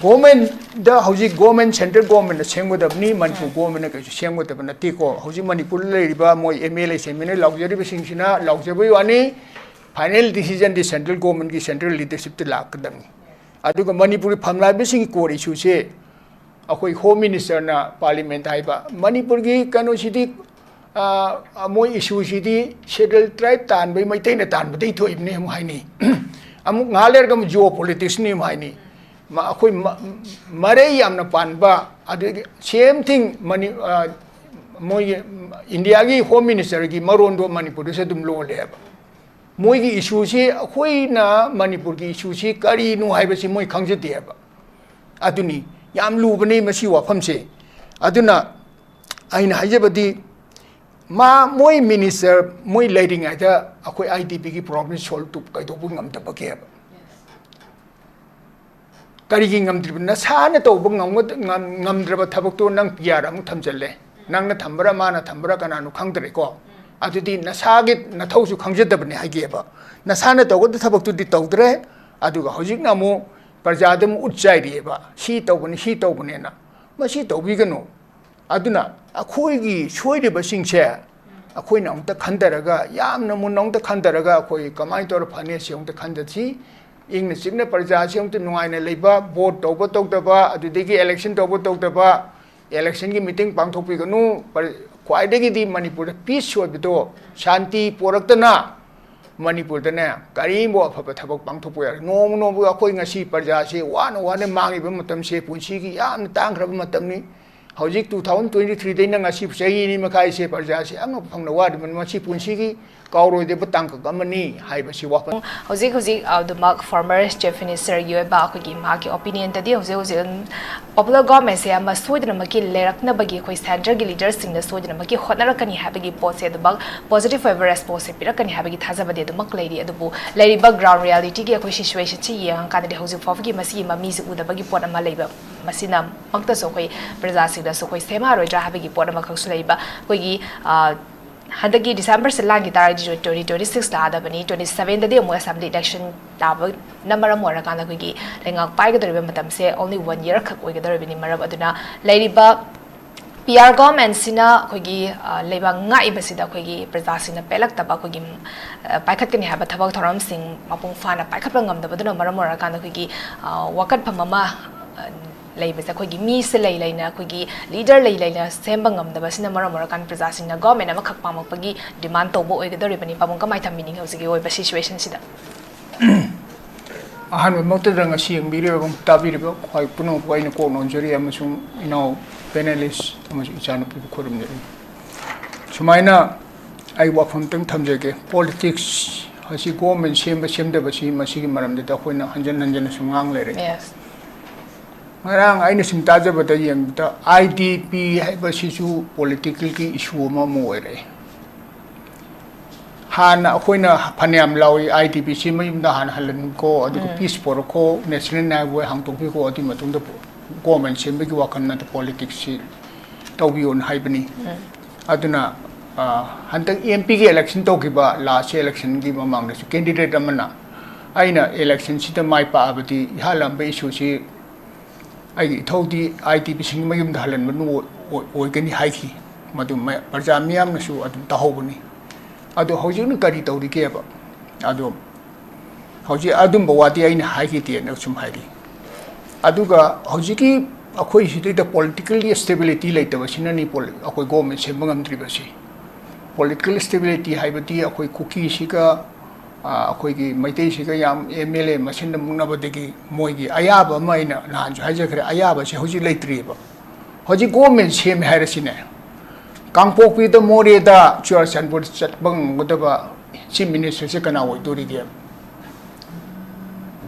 ꯒꯣꯔꯃꯦꯟꯗ ꯍꯧꯖꯤꯛ ꯒꯣꯔꯃꯦꯟ, ꯁꯦꯟꯇ꯭ꯔꯦꯜ ꯒꯣꯔꯃꯦꯟꯅ ꯁꯦꯝꯒꯗꯕꯅꯤ, ꯃꯅꯤꯄꯨꯔ ꯒꯣꯔꯃꯦꯟꯅ ꯀꯩꯁꯨ ꯁꯦꯝꯒꯗꯕ ꯅꯠꯇꯦꯀꯣ꯫ ꯍꯧꯖꯤꯛ ꯃꯅꯤꯄꯨꯔꯗ ꯂꯩꯔꯤꯕ ꯃꯣꯏ ꯑꯦꯝ ꯑꯦꯜ ꯑꯦ, ꯁꯦꯝ ꯑꯦꯜ ꯑꯦ ꯂꯥꯎꯖꯔꯤꯕꯁꯤꯡꯁꯤꯅ ꯂꯥꯎꯖꯕꯒꯤ ꯋꯥꯅꯤ꯫ ꯐꯥꯏꯅꯦꯜ ꯗꯤꯁꯤꯖꯟꯗꯤ ꯁꯦꯟꯇ꯭ꯔꯦꯜ ꯒꯣꯔꯃꯦꯟꯒꯤ, ꯁꯦꯟꯇ꯭ꯔꯦꯜ ꯂꯤꯗꯔꯁꯤꯞꯇ ꯂꯥꯛꯀꯗꯕꯅꯤ꯫ ꯑꯗꯨꯒ ꯃꯅꯤꯄꯨꯔꯒꯤ ꯐꯝꯂꯥꯛꯂꯤꯕꯁꯤꯡꯒꯤ ꯀꯣꯔ ꯏꯁꯨꯁꯦ ꯑꯩꯈꯣꯏ ꯍꯣꯝ ꯃꯤꯅꯤꯁꯇꯔꯅ ꯄꯥꯔꯂꯤꯌꯥꯃꯦꯟꯠ ꯍꯥꯏꯕ, ꯃꯅꯤꯄꯨꯔꯒꯤ ꯀꯩꯅꯣꯁꯤꯗꯤ, ꯑ, ꯃꯣꯏ ꯏꯁꯨꯁꯤꯗꯤ ꯁꯦꯗ꯭ꯌꯨꯜ ꯇ꯭ꯔꯥꯏꯕ ꯇꯥꯟꯕꯩ, ꯃꯩꯇꯩꯅ ꯇꯥꯟꯕꯗꯩ ꯊꯣꯛꯏꯕꯅꯤ ꯑꯃꯨꯛ ꯍꯥꯏꯅꯤ꯫ ꯑꯃꯨꯛ ꯉꯥꯏꯍꯥꯛ ꯂꯩꯔꯒ ꯑꯃꯨꯛ ꯖꯤꯑꯣ ꯄꯣꯂꯤꯇꯤꯛꯁꯅꯤ ꯑꯃꯨꯛ ꯍꯥꯏꯅꯤ꯫ ꯃ-, ꯑꯩꯈꯣꯏ ꯃ-, ꯃꯔꯩ ꯌꯥꯝꯅ ꯄꯥꯟꯕ, ꯑꯗꯨꯗꯒꯤ ꯁꯦꯝ ꯊꯤꯡ ꯃꯅꯤ-, ꯑ, ꯃꯣꯏꯒꯤ ꯏꯟꯗꯤꯌꯥꯒꯤ ꯍꯣꯝ ꯃꯤꯅꯤꯁꯇꯔꯒꯤ ꯃꯔꯣꯟꯗꯣ ꯃꯅꯤꯄꯨꯔꯗꯁꯨ ꯑꯗꯨꯝ ꯂꯣꯜꯂꯦꯕ꯫ ꯃꯣꯏꯒꯤ ꯏꯁꯨꯁꯤ, ꯑꯩꯈꯣꯏꯅ ꯃꯅꯤꯄꯨꯔꯒꯤ ꯏꯁꯨꯁꯤ ꯀꯔꯤꯅꯣ ꯍꯥꯏꯕꯁꯤ ꯃꯣꯏ ꯈꯪꯖꯗꯦꯕ꯫ ꯑꯗꯨꯅꯤ ꯌꯥꯝ ꯂꯨꯕꯅꯤ ꯃꯁꯤ ꯋꯥꯐꯝꯁꯦ꯫ ꯑꯗꯨꯅ ꯑꯩꯅ ꯍꯥꯏꯖꯕꯗꯤ, ꯃꯥ, ꯃꯣꯏ ꯃꯤꯅꯤꯁꯇꯔ ꯃꯣꯏ ꯂꯩꯔꯤꯉꯩꯗ ꯑꯩꯈꯣꯏ ꯑꯥꯏ ꯗꯤ ꯄꯤꯒꯤ ꯄ꯭ꯔꯣꯕ꯭ꯂꯦꯝ ꯁꯣꯜꯕ ꯀꯩꯗꯧꯕ ꯉꯝꯗꯕꯒꯦꯕ? ꯀꯔꯤꯒꯤ ꯉꯝꯗ꯭ꯔꯤꯕ? ꯅꯁꯥꯅ ꯇꯧꯕ ꯉꯝꯒ-, ꯉꯝ-, ꯉꯝꯗ꯭ꯔꯕ ꯊꯕꯛꯇꯣ ꯅꯪ ꯄꯤ ꯑꯥꯔ ꯑꯃꯨꯛ ꯊꯝꯖꯜꯂꯦ꯫ ꯅꯪꯅ ꯊꯝꯕ꯭ꯔꯥ, ꯃꯥꯅ ꯊꯝꯕ꯭ꯔꯥ, ꯀꯅꯥꯅꯣ ꯈꯪꯗ꯭ꯔꯦꯀꯣ꯫ ꯑꯗꯨꯗꯤ ꯅꯁꯥꯒꯤ ꯅꯊꯧꯁꯨ ꯈꯪꯖꯗꯕꯅꯦ ꯍꯥꯏꯒꯦꯕ꯫ ꯅꯁꯥꯅ ꯇꯧꯒꯗꯕ ꯊꯕꯛꯇꯨꯗꯤ ꯇꯧꯗ꯭ꯔꯦ, ꯑꯗꯨꯒ ꯍꯧꯖꯤꯛꯅ ꯑꯃꯨꯛ ꯄ꯭ꯔꯖꯥꯗ ꯑꯃꯨꯛ ꯎꯠ ꯆꯥꯏꯔꯤꯑꯕ, ꯁꯤ ꯇꯧꯕꯅꯤ, ꯁꯤ ꯇꯧꯕꯅꯦꯅ꯫ ꯃꯁꯤ ꯇꯧꯕꯤꯒꯅꯨ꯫ ꯑꯗꯨꯅ ꯑꯩꯈꯣꯏꯒꯤ ꯁꯣꯏꯔꯤꯕꯁꯤꯡꯁꯦ ꯑꯩꯈꯣꯏꯅ ꯑꯃꯨꯛꯇ ꯈꯟꯊꯔꯒ, ꯌꯥꯝꯅ ꯃꯨꯟꯅ ꯑꯃꯨꯛꯇ ꯈꯟꯊꯔꯒ, ꯑꯩꯈꯣꯏ ꯀꯃꯥꯏꯅ ꯇꯧꯔ ꯐꯅꯤ ꯁꯤ ꯑꯃꯨꯛꯇ ꯈꯟꯊꯁꯤ꯫ ꯏꯪꯅ ꯆꯤꯛꯅ ꯄ꯭ꯔꯖꯥꯁꯤ ꯑꯃꯨꯛꯇ ꯅꯨꯡꯉꯥꯏꯅ ꯂꯩꯕ, ꯚꯣꯠ ꯇꯧꯕ ꯇꯧꯗꯕ, ꯑꯗꯨꯗꯒꯤ ꯏꯂꯦꯛꯁꯟ ꯇꯧꯕ ꯇꯧꯗꯕ, ꯏꯂꯦꯛꯁꯟꯒꯤ ꯃꯤꯇꯤꯡ ꯄꯥꯡꯊꯣꯛꯄꯤꯒꯅꯨ꯫ ꯄ꯭ꯔ-, ꯈ꯭ꯋꯥꯏꯗꯒꯤꯗꯤ ꯃꯅꯤꯄꯨꯔꯗ ꯄꯤꯁ ꯑꯣꯏꯕꯗꯣ, ꯁꯥꯟꯇꯤ ꯄꯣꯔꯛꯇꯅ ꯃꯅꯤꯄꯨꯔꯗꯅꯦ ꯀꯔꯤꯝꯕ ꯑꯐꯕ ꯊꯕꯛ ꯄꯥꯡꯊꯣꯛꯄ ꯌꯥꯔꯣꯏ꯫ ꯅꯣꯡꯃ ꯅꯣꯡꯃꯒꯤ ꯑꯩꯈꯣꯏ ꯉꯁꯤ ꯄ꯭ꯔꯖꯥꯁꯦ ꯋꯥꯅ ꯋꯥꯅ ꯃꯥꯡꯉꯤꯕ ꯃꯇꯝꯁꯦ, ꯄꯨꯟꯁꯤꯒꯤ ꯌꯥꯝꯅ ꯇꯥꯡꯈ꯭ꯔꯕ ꯃꯇꯝꯅꯤ꯫ ꯍꯧꯖꯤꯛ two thousand twenty threeꯗꯩꯅ ꯉꯁꯤ ꯆꯍꯤ ꯑꯅꯤ ꯃꯈꯥꯏꯁꯦ ꯄ꯭ꯔꯖꯥꯁꯦ ꯑꯉꯛꯄ ꯐꯪꯅ ꯋꯥꯔꯤꯕꯅꯤ꯫ ꯃꯁꯤ ꯄꯨꯟꯁꯤꯒꯤ ꯀꯥꯎꯔꯣꯏꯗꯕ ꯇꯥꯡꯀꯛ ꯑꯃꯅꯤ ꯍꯥꯏꯕꯁꯤ ꯋꯥꯐꯝ꯫ ꯍꯧꯖꯤꯛ ꯍꯧꯖꯤꯛ ꯑꯗꯨꯃꯛ former Chief Ministerꯒꯤ ꯑꯣꯏꯕ ꯑꯩꯈꯣꯏꯒꯤ ꯃꯍꯥꯛꯀꯤ opinionꯗꯗꯤ ꯍꯧꯖꯤꯛ ꯍꯧꯖꯤꯛ popular governmentꯁꯦ ꯑꯃ ꯁꯣꯏꯗꯅꯃꯛꯀꯤ ꯂꯩꯔꯛꯅꯕꯒꯤ ꯑꯩꯈꯣꯏ centreꯒꯤ leaderꯁꯤꯡꯅ ꯁꯣꯏꯗꯅꯃꯛꯀꯤ ꯍꯣꯠꯅꯔꯛꯀꯅꯤ ꯍꯥꯏꯕꯒꯤ ꯄꯣꯠꯁꯦ ꯑꯗꯨꯃꯛ positive ꯑꯣꯏꯕ responseꯁꯦ ꯄꯤꯔꯛꯀꯅꯤ ꯍꯥꯏꯕꯒꯤ ꯊꯥꯖꯕꯗꯤ ꯑꯗꯨꯃꯛ ꯂꯩꯔꯤ꯫ ꯑꯗꯨꯕꯨ ꯂꯩꯔꯤꯕ ground realityꯒꯤ ꯑꯩꯈꯣꯏ situationꯁꯤ ꯌꯦꯡꯉꯀꯥꯟꯗꯗꯤ ꯍꯧꯖꯤꯛ ꯐꯥꯎꯕꯒꯤ ꯃꯁꯤꯒꯤ ꯃꯃꯤꯁꯤ ꯎꯗꯕꯒꯤ ꯄꯣꯠ ꯑꯃ ꯂꯩꯕ ꯃꯁꯤꯅ ꯃꯛꯇꯁꯨ ꯑꯩꯈꯣꯏ ꯄ꯭ꯔꯖꯥꯁꯤꯡꯗꯁꯨ ꯑꯩꯈꯣꯏ ꯁꯦꯝꯍꯔꯣꯏꯗ꯭ꯔꯥ ꯍꯥꯏꯕꯒꯤ ꯄꯣꯠ ꯑꯃꯈꯛꯁꯨ ꯂꯩꯕ꯫ ꯑꯩꯈꯣꯏꯒꯤ, ꯑ, ꯍꯟꯗꯛꯀꯤ ꯗꯤꯁꯦꯝꯕꯔꯁꯦ ꯂꯥꯟꯈꯤ ꯇꯥꯔꯗꯤ twenty twenty six ꯂꯥꯛꯑꯗꯕꯅꯤ, twenty sevenꯗꯗꯤ ꯑꯃꯨꯛ assembly election ꯇꯥꯕꯅ ꯃꯔꯝ ꯑꯣꯏꯔꯀꯥꯟꯗ ꯑꯩꯈꯣꯏꯒꯤ ꯂꯩꯉꯥꯛ ꯄꯥꯏꯒꯗꯧꯔꯤꯕ ꯃꯇꯝꯁꯦ only one year ꯈꯛ ꯑꯣꯏꯒꯗꯧꯔꯤꯕꯅꯤ꯫ ꯃꯔꯝ ꯑꯗꯨꯅ ꯂꯩꯔꯤꯕ P R governmentꯁꯤꯅ ꯑꯩꯈꯣꯏꯒꯤ, ꯑ, ꯂꯩꯕꯥꯛ ꯉꯥꯛꯏꯕꯁꯤꯗ ꯑꯩꯈꯣꯏꯒꯤ ꯄ꯭ꯔꯖꯥꯁꯤꯡꯅ ꯄꯦꯜꯂꯛꯇꯕ, ꯑꯩꯈꯣꯏꯒꯤ, ꯑ, ꯄꯥꯏꯈꯠꯀꯅꯤ ꯍꯥꯏꯕ ꯊꯕꯛ ꯊꯧꯔꯝꯁꯤꯡ ꯃꯄꯨꯡ ꯐꯥꯅ ꯄꯥꯏꯈꯠꯄ ꯉꯝꯗꯕꯗꯨꯅ ꯃꯔꯝ ꯑꯣꯏꯔꯀꯥꯟꯗ ꯑꯩꯈꯣꯏꯒꯤ, ꯑ, ꯋꯥꯀꯠꯐꯝ ꯑꯃ, ꯑ, ꯂꯩꯕꯁꯦ, ꯑꯩꯈꯣꯏꯒꯤ ꯃꯤꯁꯦ ꯂꯩ ꯂꯩꯅ, ꯑꯩꯈꯣꯏꯒꯤ leader ꯂꯩ ꯂꯩꯅ ꯁꯦꯝꯕ ꯉꯝꯗꯕꯁꯤꯅ ꯃꯔꯝ ꯑꯣꯏꯔꯀꯥꯟꯗ ꯄ꯭ꯔꯖꯥꯁꯤꯡꯅ government ꯑꯃꯈꯛ ꯄꯥꯝꯃꯛꯄꯒꯤ demand ꯇꯧꯕ ꯑꯣꯏꯒꯗꯧꯔꯤꯕꯅꯤ꯫ ꯄꯥꯕꯨꯡ, ꯀꯃꯥꯏꯅ ꯊꯝꯕꯤꯅꯤꯡꯉꯤ ꯍꯧꯖꯤꯛꯀꯤ ꯑꯣꯏꯕ situationꯁꯤꯗ? ꯑꯍꯥꯟꯕꯃꯛꯇꯗ ꯉꯁꯤ ꯌꯦꯡꯕꯤꯔꯤꯕ, ꯇꯥꯕꯤꯔꯤꯕ ꯈ꯭ꯋꯥꯏ ꯄꯨꯝꯅꯃꯛꯄꯨ ꯑꯩꯅ ꯀꯣꯛ ꯅꯣꯟꯖꯔꯤ ꯑꯃꯁꯨꯡ ꯏꯅꯥꯎ panelist ꯑꯃꯁꯨꯡ ꯏꯆꯥꯅꯨꯄꯤꯕꯨ ꯈꯨꯔꯨꯝꯖꯔꯤ꯫ ꯁꯨꯃꯥꯏꯅ ꯑꯩ ꯋꯥꯐꯝ ꯑꯃꯇꯪ ꯊꯝꯖꯒꯦ꯫ Politics ꯑꯁꯤ government ꯁꯦꯝꯕ ꯁꯦꯝꯗꯕꯁꯤ ꯃꯁꯤꯒꯤ ꯃꯔꯝꯗꯗꯤ ꯑꯩꯈꯣꯏꯅ ꯍꯟꯖꯟ ꯍꯟꯖꯟꯅꯁꯨ ꯉꯥꯡ ꯂꯩꯔꯦ꯫ Yes. ꯉꯔꯥꯡ ꯑꯩꯅ ꯁꯨꯝ ꯇꯥꯖꯕꯗ ꯌꯦꯡꯕꯗ, I D P ꯍꯥꯏꯕꯁꯤꯁꯨ politicalꯒꯤ issue ꯑꯃ ꯑꯃ ꯑꯣꯏꯔꯛꯑꯦ꯫ ꯍꯥꯟꯅ ꯑꯩꯈꯣꯏꯅ ꯐꯅꯌꯥꯝ ꯂꯥꯎꯏ, I D P ꯁꯤ ꯃꯌꯨꯝꯗ ꯍꯥꯟꯅ ꯍꯜꯍꯟꯈꯣ, ꯑꯗꯨꯒ peace ꯄꯣꯔꯛꯈꯣ, national highway ꯍꯥꯡꯗꯣꯛꯄꯤꯈꯣ, ꯑꯗꯨꯒꯤ ꯃꯇꯨꯡꯗ government ꯁꯦꯝꯕꯒꯤ ꯋꯥꯈꯜ ꯅꯠꯇ politicsꯁꯤ ꯇꯧꯕꯤꯌꯣꯅ ꯍꯥꯏꯕꯅꯤ꯫ ꯑꯗꯨꯅ, ꯑ, ꯍꯟꯗꯛ M Pꯒꯤ election ꯇꯧꯈꯤꯕ last electionꯒꯤ ꯃꯃꯥꯡꯗꯁꯨ candidate ꯑꯃꯅ ꯑꯩꯅ electionꯁꯤꯗ ꯃꯥꯏ ꯄꯥꯛꯑꯕꯗꯤ ꯏꯍꯥꯟ ꯍꯥꯟꯕ issueꯁꯤ ꯑꯩꯒꯤ ꯏꯊꯧꯗꯤ I D Pꯁꯤꯡ ꯃꯌꯨꯝꯗ ꯍꯜꯍꯟꯕꯅ ꯑꯣꯏ-, ꯑꯣꯏ-, ꯑꯣꯏꯒꯅꯤ ꯍꯥꯏꯈꯤ꯫ ꯃꯗꯨ ꯃ-, ꯄ꯭ꯔꯖꯥ ꯃꯤꯌꯥꯝꯅꯁꯨ ꯑꯗꯨꯝ ꯇꯥꯍꯧꯕꯅꯤ꯫ ꯑꯗꯣ ꯍꯧꯖꯤꯛꯅ ꯀꯔꯤ ꯇꯧꯔꯤꯒꯦꯕ? ꯑꯗꯣ ꯍꯧꯖꯤꯛ ꯑꯗꯨꯝꯕ ꯋꯥꯗꯤ ꯑꯩꯅ ꯍꯥꯏꯈꯤꯗꯦꯅ ꯁꯨꯝ ꯍꯥꯏꯔꯤ꯫ ꯑꯗꯨꯒ ꯍꯧꯖꯤꯛꯀꯤ ꯑꯩꯈꯣꯏ ꯁꯤꯗꯩꯗ politically stability ꯂꯩꯇꯕꯁꯤꯅꯅꯤ ꯄꯣꯂꯤ-, ꯑꯩꯈꯣꯏ government ꯁꯦꯝꯕ ꯉꯝꯗ꯭ꯔꯤꯕꯁꯤ꯫ Political stability ꯍꯥꯏꯕꯗꯤ ꯑꯩꯈꯣꯏ ꯀꯨꯀꯤꯁꯤꯒ, ꯑ, ꯑꯩꯈꯣꯏꯒꯤ ꯃꯩꯇꯩꯁꯤꯒ ꯌꯥꯝ M L A ꯃꯁꯦꯟꯗ ꯃꯨꯛꯅꯕꯗꯒꯤ ꯃꯣꯏꯒꯤ ꯑꯌꯥꯕ ꯑꯃ, ꯑꯩꯅ ꯅꯍꯥꯟꯁꯨ ꯍꯥꯏꯖꯈ꯭ꯔꯦ, ꯑꯌꯥꯕꯁꯦ ꯍꯧꯖꯤꯛ ꯂꯩꯇ꯭ꯔꯤꯑꯕ꯫ ꯍꯧꯖꯤꯛ government ꯁꯦꯝꯃꯦ ꯍꯥꯏꯔꯁꯤꯅꯦ, ꯀꯥꯡꯄꯣꯛꯄꯤꯗ, ꯃꯣꯔꯦꯗ, ꯆꯨꯔꯥꯆꯥꯟꯄꯨꯔꯗ ꯆꯠꯄ ꯉꯝꯒꯗꯕ chief ministerꯁꯦ ꯀꯅꯥ ꯑꯣꯏꯗꯣꯔꯤꯒꯦ?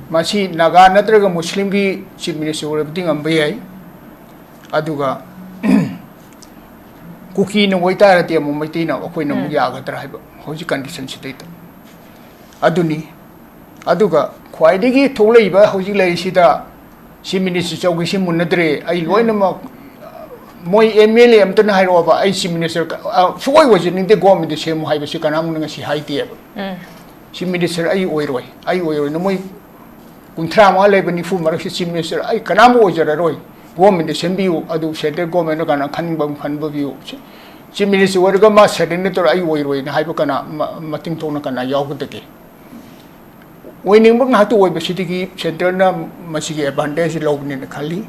ꯃꯁꯤ ꯅꯥꯒꯥ ꯅꯠꯇ꯭ꯔꯒ ꯃꯨꯁꯂꯤꯝꯒꯤ chief minister ꯑꯣꯏꯔꯕꯗꯤ ꯉꯝꯕ ꯌꯥꯏ, ꯑꯗꯨꯒ ꯀꯨꯀꯤꯅ ꯑꯣꯏꯇꯥꯔꯗꯤ ꯑꯃꯨꯛ ꯃꯩꯇꯩꯅ, ꯑꯩꯈꯣꯏꯅ ꯑꯃꯨꯛ ꯌꯥꯒꯗ꯭ꯔꯥ ꯍꯥꯏꯕ ꯍꯧꯖꯤꯛ conditionꯁꯤꯗꯩꯗ꯫ ꯑꯗꯨꯅꯤ꯫ ꯑꯗꯨꯒ ꯈ꯭ꯋꯥꯏꯗꯒꯤ ꯊꯣꯛꯂꯛꯏꯕ ꯍꯧꯖꯤꯛ ꯂꯩꯔꯤꯁꯤꯗ chief minister ꯆꯧꯀꯤꯁꯤ ꯃꯨꯟꯅꯗ꯭ꯔꯦ, ꯑꯩ ꯂꯣꯏꯅꯃꯛ ꯃꯣꯏ ꯑꯦꯝ ꯑꯦꯜ ꯑꯦ ꯑꯝꯇꯅ ꯍꯥꯏꯔꯛꯑꯣꯕ, "ꯑꯩ ꯆꯤꯐ ꯃꯤꯅꯤꯁꯇꯔ ꯁꯨꯡꯑꯣꯏ ꯑꯣꯏꯖꯅꯤꯡꯗꯦ, ꯒꯣꯚꯔꯟꯃꯦꯟꯠꯇ ꯁꯦꯝꯃꯨ" ꯍꯥꯏꯕꯁꯤ ꯀꯅꯥꯝꯅ ꯉꯁꯤ ꯍꯥꯏꯗꯦꯕ꯫ ꯎꯝ꯫ "ꯆꯤꯐ ꯃꯤꯅꯤꯁꯇꯔ ꯑꯩ ꯑꯣꯏꯔꯣꯏ, ꯑꯩ ꯑꯣꯏꯔꯣꯏꯅ" ꯃꯣꯏ ꯀꯨꯟꯊ꯭ꯔꯥ ꯃꯉꯥ ꯂꯩꯕ, ꯅꯤꯐꯨ ꯃꯔꯛꯁꯤ ꯆꯤꯐ ꯃꯤꯅꯤꯁꯇꯔ ꯑꯩ ꯀꯅꯥꯝ ꯑꯣꯏꯖꯔꯔꯣꯏ, ꯒꯣꯚꯔꯟꯃꯦꯟꯠꯇ ꯁꯦꯝꯕꯤꯌꯨ, ꯑꯗꯨ ꯁꯦꯟꯇ꯭ꯔꯦꯜ ꯒꯣꯚꯔꯟꯃꯦꯟꯠꯅ ꯀꯅꯥ ꯈꯟꯕ ꯈꯟꯕꯤꯌꯨ, ꯆꯤꯐ ꯃꯤꯅꯤꯁꯇꯔ ꯑꯣꯏꯔꯒ ꯃꯥ ꯁꯔꯦꯟꯗꯔ ꯇꯧꯔ "ꯑꯩ ꯑꯣꯏꯔꯣꯏꯅ" ꯍꯥꯏꯕ ꯀꯅꯥ ꯃ-, ꯃꯇꯤꯡ ꯊꯣꯛꯅ ꯀꯅꯥ ꯌꯥꯎꯒꯗꯒꯦ? ꯑꯣꯏꯅꯤꯡꯕ ꯉꯥꯛꯇ ꯑꯣꯏꯕꯁꯤꯗꯒꯤ ꯁꯦꯟꯇ꯭ꯔꯦꯜꯅ ꯃꯁꯤꯒꯤ ꯑꯦꯗꯚꯥꯟꯇꯦꯖ ꯂꯧꯕꯅꯦꯅ ꯈꯜꯂꯤ꯫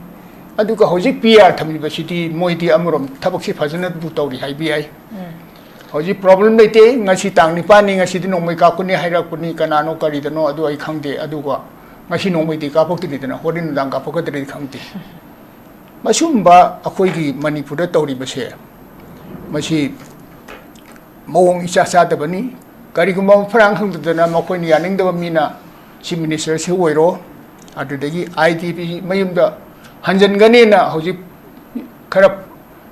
ꯑꯗꯨꯒ ꯍꯧꯖꯤꯛ ꯄꯤ ꯑꯥꯔ ꯊꯝꯃꯤꯕꯁꯤꯗꯤ ꯃꯣꯏꯗꯤ ꯑꯃꯔꯣꯝ ꯊꯕꯛꯁꯤ ꯐꯖꯅꯕꯨ ꯇꯧꯔꯤ ꯍꯥꯏꯕ ꯌꯥꯏ꯫ ꯎꯝ꯫ ꯍꯧꯖꯤꯛ ꯄ꯭ꯔꯣꯕ꯭ꯂꯦꯝ ꯂꯩꯇꯦ, ꯉꯁꯤ ꯇꯥꯡ ꯅꯤꯄꯥꯟꯅꯤ, ꯉꯁꯤꯗꯤ ꯅꯣꯡꯃꯩ ꯀꯥꯞꯀꯅꯤ ꯍꯥꯏꯔꯛꯄꯅꯤ, ꯀꯅꯥꯅꯣ ꯀꯔꯤꯗꯅꯣ ꯑꯗꯨ ꯑꯩ ꯈꯪꯗꯦ꯫ ꯑꯗꯨꯒ ꯉꯁꯤ ꯅꯣꯡꯃꯩꯗꯤ ꯀꯥꯞꯄꯛꯇ꯭ꯔꯤꯗꯅ, ꯍꯣꯔꯦꯟ ꯅꯨꯡꯗꯥꯡ ꯀꯥꯞꯄꯛꯀꯗ꯭ꯔꯗꯤ ꯈꯪꯗꯦ꯫ ꯃꯁꯤꯒꯨꯝꯕ ꯑꯩꯈꯣꯏꯒꯤ ꯃꯅꯤꯄꯨꯔꯗ ꯇꯧꯔꯤꯕꯁꯦ, ꯃꯁꯤ ꯃꯑꯣꯡ ꯏꯆꯥ ꯆꯥꯗꯕꯅꯤ꯫ ꯀꯔꯤꯒꯨꯝꯕ ꯃꯐꯝ ꯈꯪꯗꯗꯅ ꯃꯈꯣꯏꯅ ꯌꯥꯅꯤꯡꯗꯕ ꯃꯤꯅ ꯆꯤꯐ ꯃꯤꯅꯤꯁꯇꯔꯁꯤ ꯑꯣꯏꯔꯣ, ꯑꯗꯨꯗꯒꯤ ꯑꯥꯏ ꯗꯤ ꯄꯤ ꯃꯌꯨꯝꯗ ꯍꯟꯖꯤꯟꯒꯅꯦꯅ ꯍꯧꯖꯤꯛ ꯈꯔ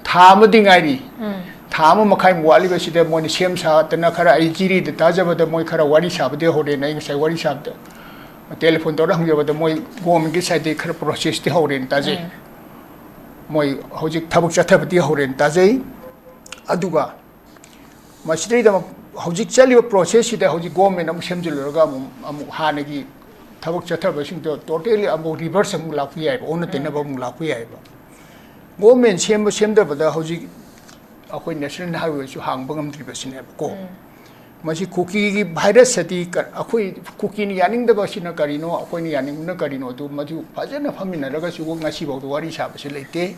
ꯊꯥ ꯑꯃꯗꯤ ꯉꯥꯏꯔꯤ꯫ ꯎꯝ꯫ ꯊꯥ ꯑꯃ ꯃꯈꯥꯏꯃꯨꯛ ꯋꯥꯠꯂꯤꯕꯁꯤꯗ ꯃꯣꯏꯅ ꯁꯦꯝ ꯁꯥꯗꯅ ꯈꯔ, ꯑꯩ ꯖꯤꯔꯤꯗ ꯇꯥꯖꯕꯗ ꯃꯣꯏ ꯈꯔ ꯋꯥꯔꯤ ꯁꯥꯕꯗꯤ ꯍꯧꯔꯦꯅ ꯑꯩ ꯉꯁꯥꯏ ꯋꯥꯔꯤ ꯁꯥꯕꯗ, ꯇꯦꯂꯤꯐꯣꯟ ꯇꯧꯔ ꯍꯪꯖꯕꯗ ꯃꯣꯏ ꯒꯣꯚꯔꯟꯃꯦꯟꯠꯀꯤ ꯁꯥꯏꯠꯇꯒꯤ ꯈꯔ ꯄ꯭ꯔꯣꯁꯦꯁꯇꯤ ꯍꯧꯔꯦꯅ ꯇꯥꯖꯩ꯫ ꯎꯝ꯫ ꯃꯣꯏ ꯍꯧꯖꯤꯛ ꯊꯕꯛ ꯆꯠꯊꯕꯗꯤ ꯍꯧꯔꯦꯅ ꯇꯥꯖꯩ꯫ ꯑꯗꯨꯒ ꯃꯁꯤꯗꯩꯗ ꯍꯧꯖꯤꯛ ꯆꯠꯂꯤꯕ ꯄ꯭ꯔꯣꯁꯦꯁꯁꯤꯗ ꯍꯧꯖꯤꯛ ꯒꯣꯚꯔꯟꯃꯦꯟꯠ ꯑꯃꯨꯛ ꯁꯦꯝꯖꯤꯜꯂꯨꯔꯒ ꯑꯃꯨꯛ, ꯑꯃꯨꯛ ꯍꯥꯟꯅꯒꯤ ꯊꯕꯛ ꯆꯠꯊꯕꯁꯤꯡꯗꯣ ꯇꯣꯇꯦꯜꯂꯤ ꯑꯃꯨꯛ ꯔꯤꯚꯔꯁ ꯑꯃꯨꯛ ꯂꯥꯛꯄ ꯌꯥꯏꯕ, ꯑꯣꯟꯅ ꯇꯩꯅꯕ ꯎꯝ꯫ ꯑꯃꯨꯛ ꯂꯥꯛꯄ ꯌꯥꯏꯕ꯫ ꯒꯣꯚꯔꯟꯃꯦꯟꯠ ꯁꯦꯝꯕ ꯁꯦꯝꯗꯕꯗ ꯍꯧꯖꯤꯛ ꯑꯩꯈꯣꯏ ꯅꯦꯁꯅꯦꯜ ꯍꯥꯏꯋꯦꯁꯨ ꯍꯥꯡꯕ ꯉꯝꯗ꯭ꯔꯤꯕꯁꯤꯅꯦꯕꯀꯣ꯫ ꯎꯝ꯫ ꯃꯁꯤ ꯀꯨꯀꯤꯒꯤ ꯚꯥꯏꯔꯁ ꯑꯁꯤ ꯀ-, ꯑꯩꯈꯣꯏ ꯀꯨꯀꯤꯅ ꯌꯥꯅꯤꯡꯗꯕꯁꯤꯅ ꯀꯔꯤꯅꯣ, ꯑꯩꯈꯣꯏꯅ ꯌꯥꯅꯤꯡꯕꯅ ꯀꯔꯤꯅꯣ, ꯑꯗꯨ ꯃꯗꯨ ꯐꯖꯅ ꯐꯝꯃꯤꯟꯅꯔꯒꯁꯨ ꯉꯁꯤꯐꯥꯎꯗ ꯋꯥꯔꯤ ꯁꯥꯕꯁꯤ ꯂꯩꯇꯦ꯫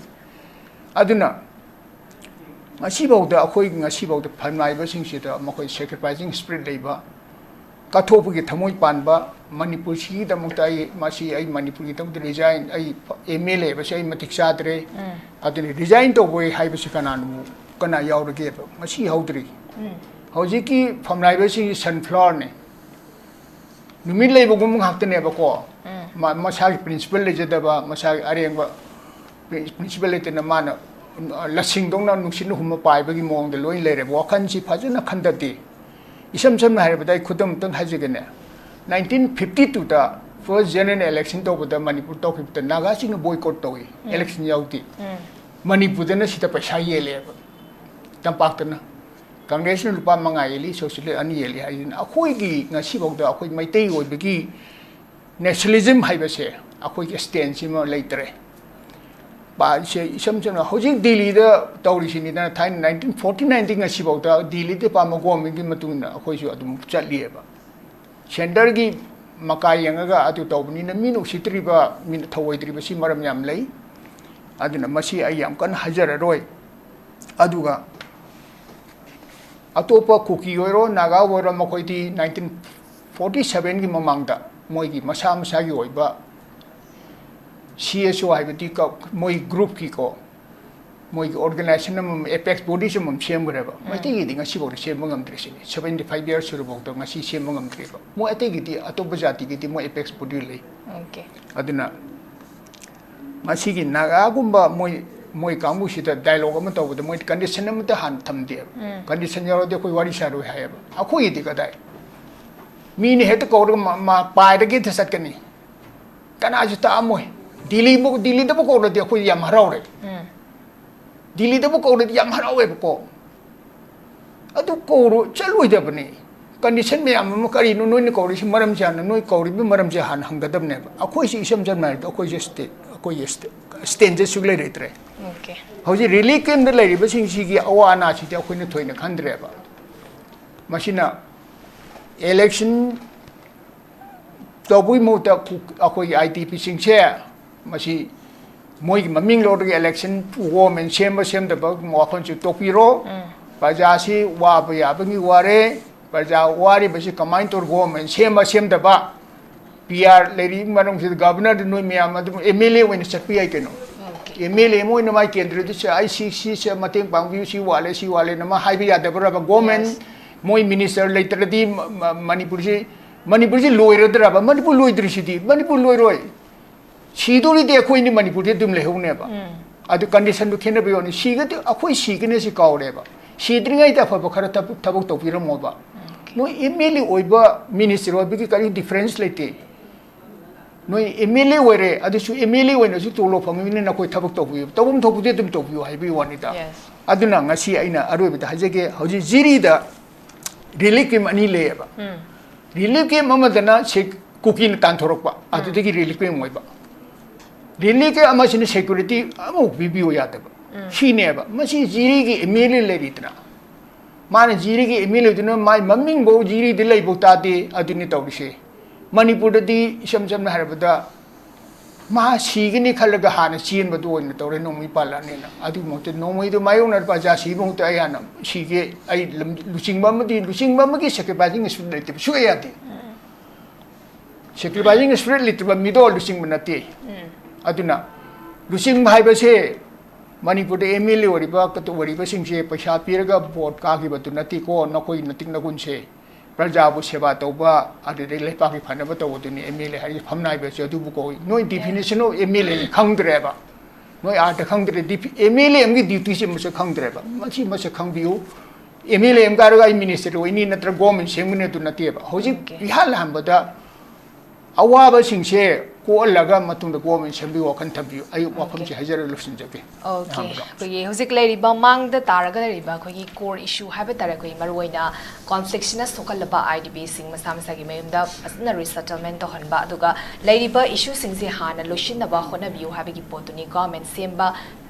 ꯑꯗꯨꯅ ꯉꯁꯤꯐꯥꯎꯗ ꯑꯩꯈꯣꯏ ꯉꯁꯤꯐꯥꯎꯗ ꯐꯝꯂꯥꯏꯕꯁꯤꯡꯁꯤꯗ ꯃꯈꯣꯏ ꯁꯦꯀ꯭ꯔꯤꯐꯥꯏꯁꯤꯡ ꯁ꯭ꯄꯤꯔꯤꯠ ꯂꯩꯕ, ꯀꯠꯊꯣꯛꯄꯒꯤ ꯊꯃꯣꯏ ꯄꯥꯟꯕ, ꯃꯅꯤꯄꯨꯔꯁꯤꯒꯤꯗꯃꯛꯇ ꯑꯩ, ꯃꯁꯤ ꯑꯩ ꯃꯅꯤꯄꯨꯔꯒꯤꯗꯃꯛꯇ ꯔꯤꯖꯥꯏꯟ, ꯑꯩ ꯑꯦꯝ ꯑꯦꯜ ꯑꯦ ꯑꯣꯏꯕꯁꯦ ꯑꯩ ꯃꯇꯤꯛ ꯆꯥꯗ꯭ꯔꯦ, ꯎꯝ꯫ ꯑꯗꯨꯅ ꯔꯤꯖꯥꯏꯟ ꯇꯧꯕ ꯍꯥꯏꯕꯁꯤ ꯀꯅꯥꯅꯣ, ꯀꯅꯥ ꯌꯥꯎꯔꯒꯦꯕ? ꯃꯁꯤ ꯍꯧꯗ꯭ꯔꯤ꯫ ꯎꯝ꯫ ꯍꯧꯖꯤꯛꯀꯤ ꯐꯝꯂꯥꯏꯕꯁꯤꯡꯁꯤ ꯁꯟꯐ꯭ꯂꯥꯋꯔꯅꯦ, ꯅꯨꯃꯤꯠ ꯂꯩꯕꯒꯨꯝꯕ ꯉꯥꯛꯇꯅꯦꯕꯀꯣ꯫ ꯎꯝ꯫ ꯃ-, ꯃꯁꯥꯒꯤ ꯄ꯭ꯔꯤꯟꯁꯤꯄꯜ ꯂꯩꯖꯗꯕ, ꯃꯁꯥꯒꯤ ꯑꯔꯦꯡꯕ ꯄ꯭ꯔꯤꯟꯁꯤꯄꯜ ꯂꯩꯇꯅ ꯃꯥꯅ, ꯑ, ꯂꯁꯤꯡꯗꯧꯅ ꯅꯨꯡꯁꯤꯠꯅ ꯍꯨꯝꯕ ꯄꯥꯏꯕꯒꯤ ꯃꯑꯣꯡꯗ ꯂꯣꯏ ꯂꯩꯔꯦꯕ꯫ ꯋꯥꯈꯜꯁꯤ ꯐꯖꯅ ꯈꯟꯗꯗꯦ꯫ ꯏꯁꯝ ꯁꯝꯅ ꯍꯥꯏꯔꯕꯗ ꯑꯩ ꯈꯨꯗꯝ ꯑꯝꯇꯪ ꯍꯥꯏꯖꯒꯦꯅꯦ꯫ ꯅꯥꯏꯟꯇꯤꯟ ꯐꯤꯐꯇꯤ ꯇꯨꯗ ꯐꯥꯔꯁ ꯖꯦꯅꯔꯦꯜ ꯏꯂꯦꯛꯁꯟ ꯇꯧꯕꯗ ꯃꯅꯤꯄꯨꯔ ꯇꯧꯈꯤꯕꯗ ꯅꯥꯒꯥꯁꯤꯡꯅ ꯕꯣꯏꯀꯣꯠ ꯇꯧꯏ, ꯎꯝ꯫ ꯏꯂꯦꯛꯁꯟ ꯌꯥꯎꯗꯦ꯫ ꯎꯝ꯫ ꯃꯅꯤꯄꯨꯔꯗꯅ ꯁꯤꯗ ꯄꯩꯁꯥ ꯌꯦꯜꯂꯦꯕ, ꯇꯝꯄꯥꯛꯇꯅ꯫ ꯀꯪꯒ꯭ꯔꯦꯁꯅ ꯂꯨꯄꯥ ꯃꯉꯥ ꯌꯦꯜꯂꯤ, ꯁꯣꯁꯤꯌꯦꯂꯤꯁ ꯑꯅꯤ ꯌꯦꯜꯂꯤ ꯍꯥꯏꯗꯅ꯫ ꯑꯩꯈꯣꯏꯒꯤ ꯉꯁꯤꯐꯥꯎꯗ ꯑꯩꯈꯣꯏ ꯃꯩꯇꯩ ꯑꯣꯏꯕꯒꯤ ꯅꯦꯁꯅꯦꯂꯤꯖꯝ ꯍꯥꯏꯕꯁꯦ ꯑꯩꯈꯣꯏꯒꯤ ꯁ꯭ꯇꯦꯟꯁꯤꯃ ꯂꯩꯇ꯭ꯔꯦ꯫ ꯄꯥ-, ꯁꯦ ꯏꯁꯝ ꯁꯝꯅ ꯍꯧꯖꯤꯛ ꯗꯤꯜꯂꯤꯗ ꯇꯧꯔꯤꯁꯤꯅꯤꯗꯅ, ꯊꯥꯏꯅ ꯅꯥꯏꯟꯇꯤꯟ ꯐꯣꯔꯇꯤ ꯅꯥꯏꯟꯗꯒꯤ ꯉꯁꯤꯐꯥꯎꯗ ꯗꯤꯜꯂꯤꯗ ꯄꯥꯝꯕ ꯒꯣꯔꯃꯦꯟꯒꯤ ꯃꯇꯨꯡ ꯏꯟꯅ ꯑꯩꯈꯣꯏꯁꯨ ꯑꯗꯨꯝ ꯆꯠꯂꯤꯑꯕ꯫ ꯁꯦꯟꯇꯔꯒꯤ ꯃꯀꯥ ꯌꯦꯡꯉꯒ ꯑꯗꯨ ꯇꯧꯕꯅꯤꯅ ꯃꯤꯅ ꯎꯁꯤꯠꯇ꯭ꯔꯤꯕ, ꯃꯤꯅ ꯊꯧꯑꯣꯏꯗ꯭ꯔꯤꯕꯁꯤ ꯃꯔꯝ ꯌꯥꯝ ꯂꯩ꯫ ꯑꯗꯨꯅ ꯃꯁꯤ ꯑꯩ ꯌꯥꯝ ꯀꯟꯅ ꯍꯥꯏꯖꯔꯔꯣꯏ꯫ ꯑꯗꯨꯒ ꯑꯇꯣꯞꯄ ꯀꯨꯀꯤ ꯑꯣꯏꯔꯣ, ꯅꯥꯒꯥ ꯑꯣꯏꯔꯣ, ꯃꯈꯣꯏꯗꯤ ꯅꯥꯏꯟꯇꯤꯟ ꯐꯣꯔꯇꯤ ꯁꯚꯦꯟꯒꯤ ꯃꯃꯥꯡꯗ ꯃꯣꯏꯒꯤ ꯃꯁꯥ ꯃꯁꯥꯒꯤ ꯑꯣꯏꯕ ꯁꯤ ꯑꯦꯁ ꯑꯣ ꯍꯥꯏꯕꯗꯤ ꯀ-, ꯃꯣꯏ ꯒ꯭ꯔꯨꯞꯀꯤꯀꯣ, ꯃꯣꯏꯒꯤ ꯑꯣꯔꯒꯅꯥꯏꯖꯦꯁꯟ ꯑꯃꯃꯝ, ꯑꯦꯄꯦꯛꯁ ꯕꯣꯗꯤꯁ ꯑꯃꯃꯝ ꯁꯦꯝꯈ꯭ꯔꯦꯕ꯫ ꯎꯝ꯫ ꯃꯩꯇꯩꯒꯤꯗꯤ ꯉꯁꯤꯐꯥꯎꯗ ꯁꯦꯝꯕ ꯉꯝꯗ꯭ꯔꯤ ꯁꯤꯅꯤ꯫ ꯁꯚꯦꯟꯇꯤ ꯐꯥꯏꯚ ꯌꯔꯁ ꯁꯨꯔꯐꯥꯎꯗ ꯉꯁꯤ ꯁꯦꯝꯕ ꯉꯝꯗ꯭ꯔꯤꯕ꯫ ꯃꯣꯏ ꯑꯇꯩꯒꯤꯗꯤ, ꯑꯇꯣꯞꯄ ꯖꯥꯇꯤꯒꯤꯗꯤ ꯃꯣꯏ ꯑꯦꯄꯦꯛꯁ ꯕꯣꯗꯤ ꯂꯩ꯫ ꯑꯣꯀꯦ꯫ ꯑꯗꯨꯅ ꯃꯁꯤꯒꯤ ꯅꯥꯒꯥꯒꯨꯝꯕ ꯃꯣꯏ, ꯃꯣꯏ ꯀꯥꯡꯕꯨꯁꯤꯗ ꯗꯥꯏꯂꯣꯒ ꯑꯃ ꯇꯧꯕꯗ ꯃꯣꯏ ꯀꯟꯗꯤꯁꯟ ꯑꯃꯠꯇ ꯍꯥꯟꯅ ꯊꯝꯗꯦꯕ꯫ ꯎꯝ꯫ ꯀꯟꯗꯤꯁꯟ ꯌꯥꯎꯔꯗꯤ ꯑꯩꯈꯣꯏ ꯋꯥꯔꯤ ꯁꯥꯔꯣꯏ ꯍꯥꯏꯌꯦꯕ꯫ ꯑꯩꯈꯣꯏꯒꯤꯗꯤ ꯀꯗꯥꯏ? ꯃꯤꯅ ꯍꯦꯛꯇ ꯀꯧꯔꯒ ꯃ-, ꯃ-, ꯄꯥꯏꯔꯒ ꯍꯦꯛꯇ ꯆꯠꯀꯅꯤ꯫ ꯀꯅꯥꯁꯨ ꯇꯥꯛꯑꯝꯃꯣꯏ꯫ ꯗꯤꯜꯂꯤꯕꯨ, ꯗꯤꯜꯂꯤꯗꯕꯨ ꯀꯧꯔꯗꯤ ꯑꯩꯈꯣꯏ ꯌꯥꯝ ꯍꯔꯥꯎꯔꯦ꯫ ꯎꯝ꯫ ꯗꯤꯜꯂꯤꯗꯕꯨ ꯀꯧꯔꯗꯤ ꯌꯥꯝ ꯍꯔꯥꯎꯋꯦꯕꯀꯣ꯫ ꯑꯗꯨ ꯀꯧꯔꯣ-, ꯆꯠꯂꯣꯏꯗꯕꯅꯤ꯫ ꯀꯟꯗꯤꯁꯟ ꯃꯌꯥꯝ ꯑꯃ, "ꯀꯔꯤꯅꯣ ꯅꯣꯏꯅ ꯀꯧꯔꯤꯁꯤ ꯃꯔꯝꯁꯦ ꯍꯥꯟꯅ, ꯅꯣꯏ ꯀꯧꯔꯤꯕ ꯃꯔꯝꯁꯦ ꯍꯥꯟꯅ ꯍꯪꯒꯗꯕꯅꯦꯕ"꯫ ꯑꯩꯈꯣꯏꯁꯤ ꯏꯁꯝ ꯁꯝꯅ ꯍꯥꯏꯔꯕꯗ ꯑꯩꯈꯣꯏꯁꯦ ꯁ꯭ꯇꯦ-, ꯑꯩꯈꯣꯏꯒꯤ ꯁ꯭ꯇꯦ-, ꯁ꯭ꯇꯦꯟꯁꯦ ꯁꯨꯛꯂꯩ ꯂꯩꯇ꯭ꯔꯦ꯫ ꯑꯣꯀꯦ꯫ ꯍꯧꯖꯤꯛ ꯔꯤꯂꯤꯐ ꯀꯦꯝꯞꯇ ꯂꯩꯔꯤꯕꯁꯤꯡꯁꯤꯒꯤ ꯑꯋꯥ ꯑꯅꯥꯁꯤꯗꯤ ꯑꯩꯈꯣꯏꯅ ꯊꯣꯏꯅ ꯈꯟꯗ꯭ꯔꯦꯕ꯫ ꯃꯁꯤꯅ ꯏꯂꯦꯛꯁꯟ ꯇꯧꯕꯒꯤ ꯃꯍꯨꯠꯇ ꯀꯨ-, ꯑꯩꯈꯣꯏꯒꯤ ꯑꯥꯏ ꯗꯤ ꯄꯤꯁꯤꯡꯁꯦ ꯃꯁꯤ ꯃꯣꯏꯒꯤ ꯃꯃꯤꯡ ꯂꯧꯔꯒ ꯏꯂꯦꯛꯁꯟ ꯒꯣꯚꯔꯟꯃꯦꯟꯠ ꯁꯦꯝꯕ ꯁꯦꯝꯗꯕ ꯋꯥꯈꯜꯁꯨ ꯇꯣꯛꯄꯤꯔꯣ꯫ ꯎꯝ꯫ ꯄ꯭ꯔꯖꯥꯁꯤ ꯋꯥꯕ ꯌꯥꯕꯒꯤ ꯋꯥꯔꯦ꯫ ꯄ꯭ꯔꯖꯥ ꯋꯥꯔꯤꯕꯁꯤ ꯀꯃꯥꯏꯅ ꯇꯧꯔꯒ ꯒꯣꯚꯔꯟꯃꯦꯟꯠ ꯁꯦꯝꯕ ꯁꯦꯝꯗꯕ, ꯄꯤ ꯑꯥꯔ ꯂꯩꯔꯤꯕ ꯃꯅꯨꯡꯁꯤꯗ ꯒꯚꯔꯅꯔꯗꯨ ꯅꯣꯏ ꯃꯌꯥꯝ ꯑꯗꯨꯝ ꯑꯦꯝ ꯑꯦꯜ ꯑꯦ ꯑꯣꯏꯅ ꯆꯠꯄ ꯌꯥꯏ ꯀꯩꯅꯣ꯫ ꯑꯣꯀꯦ꯫ ꯑꯦꯝ ꯑꯦꯜ ꯑꯦ ꯑꯃ ꯑꯣꯏꯅ ꯃꯥꯏ ꯀꯦꯟꯗ꯭ꯔꯗ ꯁꯦ, "ꯑꯩ ꯁꯤ, ꯁꯤ, ꯁꯦ ꯃꯇꯦꯡ ꯄꯥꯡꯕꯤꯌꯨ, ꯁꯤ ꯋꯥꯠꯂꯦ, ꯁꯤ ꯋꯥꯠꯂꯦꯅ" ꯑꯃ ꯍꯥꯏꯕ ꯌꯥꯗꯕ꯭ꯔꯕ? Government, yes. ꯃꯣꯏ ꯃꯤꯅꯤꯁꯇꯔ ꯂꯩꯇ꯭ꯔꯗꯤ ꯃ-, ꯃ-, ꯃꯅꯤꯄꯨꯔꯁꯤ, ꯃꯅꯤꯄꯨꯔꯁꯤ ꯂꯣꯏꯔꯗ꯭ꯔꯕ? ꯃꯅꯤꯄꯨꯔ ꯂꯣꯏꯗ꯭ꯔꯤꯁꯤꯗꯤ, ꯃꯅꯤꯄꯨꯔ ꯂꯣꯏꯔꯣꯏ꯫ ꯁꯤꯗꯣꯔꯤꯗꯤ ꯑꯩꯈꯣꯏꯅꯤ ꯃꯅꯤꯄꯨꯔꯗꯤ ꯑꯗꯨꯝ ꯂꯩꯍꯧꯅꯦꯕ꯫ ꯎꯝ꯫ ꯑꯗꯨ ꯀꯟꯗꯤꯁꯟꯗꯨ ꯈꯦꯠꯅꯕ ꯌꯥꯎꯅꯤ꯫ ꯁꯤꯒꯗꯤ ꯑꯩꯈꯣꯏ ꯁꯤꯒꯅꯤ ꯁꯤ ꯀꯥꯎꯔꯦꯕ꯫ ꯁꯤꯗ꯭ꯔꯤꯉꯩꯗ ꯑꯐꯕ ꯈꯔ ꯊꯕꯛ, ꯊꯕꯛ ꯇꯧꯕꯤꯔꯝꯃꯣꯕ꯫ ꯎꯝ꯫ ꯅꯣꯏ ꯑꯦꯝ ꯑꯦꯜ ꯑꯦ ꯑꯣꯏꯕ, ꯃꯤꯅꯤꯁꯇꯔ ꯑꯣꯏꯕꯒꯤ ꯀꯔꯤ ꯗꯤꯐꯔꯦꯟꯁ ꯂꯩꯇꯦ꯫ ꯅꯣꯏ ꯑꯦꯝ ꯑꯦꯜ ꯑꯦ ꯑꯣꯏꯔꯦ, ꯑꯗꯨꯁꯨ ꯑꯦꯝ ꯑꯦꯜ ꯑꯦ ꯑꯣꯏꯅꯁꯨ ꯇꯣꯂꯣꯞ ꯐꯪꯉꯤꯕꯅꯤꯅ ꯅꯈꯣꯏ ꯊꯕꯛ ꯇꯧꯕꯤꯌꯨ, ꯇꯧꯐꯝ ꯊꯣꯛꯄꯗꯤ ꯑꯗꯨꯝ ꯇꯧꯕꯤꯌꯨ ꯍꯥꯏꯕꯒꯤ ꯋꯥꯅꯤꯗ꯫ Yes. ꯑꯗꯨꯅ ꯉꯁꯤ ꯑꯩꯅ ꯑꯔꯣꯏꯕꯗ ꯍꯥꯏꯖꯒꯦ, ꯍꯧꯖꯤꯛ ꯖꯤꯔꯤꯗ ꯔꯤꯂꯤꯐ ꯀꯦꯝ ꯑꯅꯤ ꯂꯩꯌꯦꯕ꯫ ꯔꯤꯂꯤꯐ ꯀꯦꯝ ꯑꯃꯗꯅ ꯁꯦ ꯀꯨꯀꯤꯅ ꯇꯥꯟꯊꯣꯔꯛꯄ, ꯑꯗꯨꯗꯒꯤ ꯔꯤꯂꯤꯐ ꯀꯦꯝ ꯑꯣꯏꯕ꯫ ꯔꯤꯂꯤꯐ ꯀꯦꯝ ꯑꯃꯁꯤꯅ ꯁꯦꯀ꯭ꯌꯨꯔꯤꯇꯤ ꯑꯃꯐꯥꯎ ꯄꯤꯕꯤꯌꯨ ꯌꯥꯗꯕ꯫ ꯁꯤꯅꯦꯕ ꯃꯁꯤ ꯖꯤꯔꯤꯒꯤ ꯑꯦꯝ ꯑꯦꯜ ꯑꯦ ꯂꯩꯔꯤꯗꯅ, ꯃꯥꯅ ꯖꯤꯔꯤꯒꯤ ꯑꯦꯝ ꯑꯦꯜ ꯑꯦꯗꯨꯅ ꯃꯥꯏ ꯃꯃꯤꯡꯐꯧ ꯖꯤꯔꯤꯗ ꯂꯩꯐꯧ ꯇꯥꯗꯦ꯫ ꯑꯗꯨꯅꯤ ꯇꯧꯔꯤꯁꯦ꯫ ꯃꯅꯤꯄꯨꯔꯗꯗꯤ ꯏꯁꯝ ꯁꯝꯅ ꯍꯥꯏꯔꯕꯗ ꯃꯥ ꯁꯤꯒꯅꯤ ꯈꯜꯂꯒ ꯍꯥꯟꯅ ꯆꯦꯟꯕꯗꯨ ꯑꯣꯏꯅ ꯇꯧꯔꯦ, ꯅꯣꯡꯃꯩ ꯄꯥꯜꯂꯛꯑꯅꯤꯅ꯫ ꯑꯗꯨꯒꯤ ꯃꯍꯨꯠꯇ ꯅꯣꯡꯃꯩꯗꯨ ꯃꯥꯌꯣꯛꯅꯔ ꯄ꯭ꯔꯖꯥ ꯁꯤꯕ ꯃꯍꯨꯠꯇ ꯑꯩ ꯍꯥꯟꯅ ꯁꯤꯒꯦ, ꯑꯩ ꯂꯝ-, ꯂꯨꯆꯤꯡꯕ ꯑꯃꯗꯤ, ꯂꯨꯆꯤꯡꯕ ꯑꯃꯒꯤ ꯁꯦꯀ꯭ꯔꯤꯐꯥꯏꯁꯤꯡ ꯁꯨ ꯂꯩꯇꯕ ꯁꯨꯡꯌꯥ ꯌꯥꯗꯦ꯫ ꯁꯦꯀ꯭ꯔꯤꯐꯥꯏꯁꯤꯡ ꯁ꯭ꯄꯤꯔꯤꯠ ꯂꯩꯇꯕ ꯃꯤꯗꯣ ꯂꯨꯆꯤꯡꯕ ꯅꯠꯇꯦ꯫ ꯑꯗꯨꯅ ꯂꯨꯆꯤꯡꯕ ꯍꯥꯏꯕꯁꯦ ꯃꯅꯤꯄꯨꯔꯗ ꯑꯦꯝ ꯑꯦꯜ ꯑꯦ ꯑꯣꯏꯔꯤꯕ ꯀꯇ-, ꯑꯣꯏꯔꯤꯕꯁꯤꯡꯁꯦ ꯄꯩꯁꯥ ꯄꯤꯔꯒ ꯚꯣꯠ ꯀꯥꯈꯤꯕꯗꯨ ꯅꯠꯇꯦꯀꯣ꯫ ꯅꯈꯣꯏ ꯅꯇꯤꯛ ꯅꯒꯨꯟꯁꯦ ꯄ꯭ꯔꯖꯥꯕꯨ ꯁꯦꯕꯥ ꯇꯧꯕ, ꯑꯗꯨꯗꯒꯤ ꯂꯩꯄꯥꯛꯀꯤ ꯐꯅꯕ ꯇꯧꯕꯗꯨꯅꯤ ꯑꯦꯝ ꯑꯦꯜ ꯑꯦ ꯍꯥꯏꯔꯤꯁꯦ꯫ ꯐꯝꯅꯥꯏꯕꯁꯦ ꯑꯗꯨꯕꯨ ꯀꯧꯏ꯫ ꯅꯣꯏ definition of M L A ꯈꯪꯗ꯭ꯔꯦꯕ꯫ ꯅꯣꯏ ꯑꯥꯔꯊ ꯈꯪꯗ꯭ꯔꯦ꯫ ꯗꯤꯐꯤ-, ꯑꯦꯝ ꯑꯦꯜ ꯑꯦ ꯑꯃꯒꯤ ꯗ꯭ꯌꯨꯇꯤꯁꯦ ꯃꯁꯛ ꯈꯪꯗ꯭ꯔꯦꯕ꯫ ꯃꯁꯤ ꯃꯁꯛ ꯈꯪꯕꯤꯌꯨ꯫ ꯑꯦꯝ ꯑꯦꯜ ꯑꯦ ꯑꯃ ꯀꯥꯔꯒ ꯑꯩ ꯃꯤꯅꯤꯁꯇꯔ ꯑꯣꯏꯅꯤ ꯅꯠꯇ꯭ꯔꯒ ꯒꯣꯔꯃꯦꯟ ꯁꯦꯝꯒꯅꯤ ꯑꯗꯨ ꯅꯠꯇꯦꯕ꯫ ꯍꯧꯖꯤꯛ Okay. ꯏꯍꯥꯟ ꯍꯥꯟꯕꯗ ꯑꯋꯥꯕꯁꯤꯡꯁꯦ ꯀꯣꯛꯍꯜꯂꯒ ꯃꯇꯨꯡꯗ ꯒꯣꯔꯃꯦꯟ ꯁꯦꯝꯕꯒꯤ ꯋꯥꯈꯜ ꯊꯝꯕꯤꯌꯨ꯫ ꯑꯩ ꯋꯥꯐꯝꯁꯦ ꯍꯥꯏꯖꯔꯒ ꯂꯣꯏꯁꯤꯟꯖꯒꯦ꯫ Okay. ꯑꯍꯥꯟꯕꯗ꯫ ꯑꯩꯈꯣꯏꯒꯤ ꯍꯧꯖꯤꯛ ꯂꯩꯔꯤꯕ ꯃꯥꯡꯗ ꯇꯥꯔꯒ ꯂꯩꯔꯤꯕ ꯑꯩꯈꯣꯏꯒꯤ core issue ꯍꯥꯏꯕ ꯇꯥꯔꯦ, ꯑꯩꯈꯣꯏꯒꯤ ꯃꯔꯨꯑꯣꯏꯅ ꯀꯣꯟꯐ꯭ꯂꯤꯛꯁꯤꯅ ꯁꯣꯛꯍꯜꯂꯕ ꯑꯥꯏ ꯗꯤ ꯄꯤꯁꯤꯡ ꯃꯁꯥ ꯃꯁꯥꯒꯤ ꯃꯌꯨꯝꯗ ꯐꯖꯅ ꯔꯤꯁꯦꯇꯜꯃꯦꯟ ꯇꯧꯍꯟꯕ, ꯑꯗꯨꯒ ꯂꯩꯔꯤꯕ ꯏꯁꯨꯁꯤꯡꯁꯦ ꯍꯥꯟꯅ ꯂꯣꯏꯁꯤꯟꯅꯕ ꯍꯣꯠꯅꯕꯤꯌꯨ ꯍꯥꯏꯕꯒꯤ ꯄꯣꯠꯇꯨꯅꯤ꯫ ꯒꯣꯔꯃꯦꯟ ꯁꯦꯝꯕ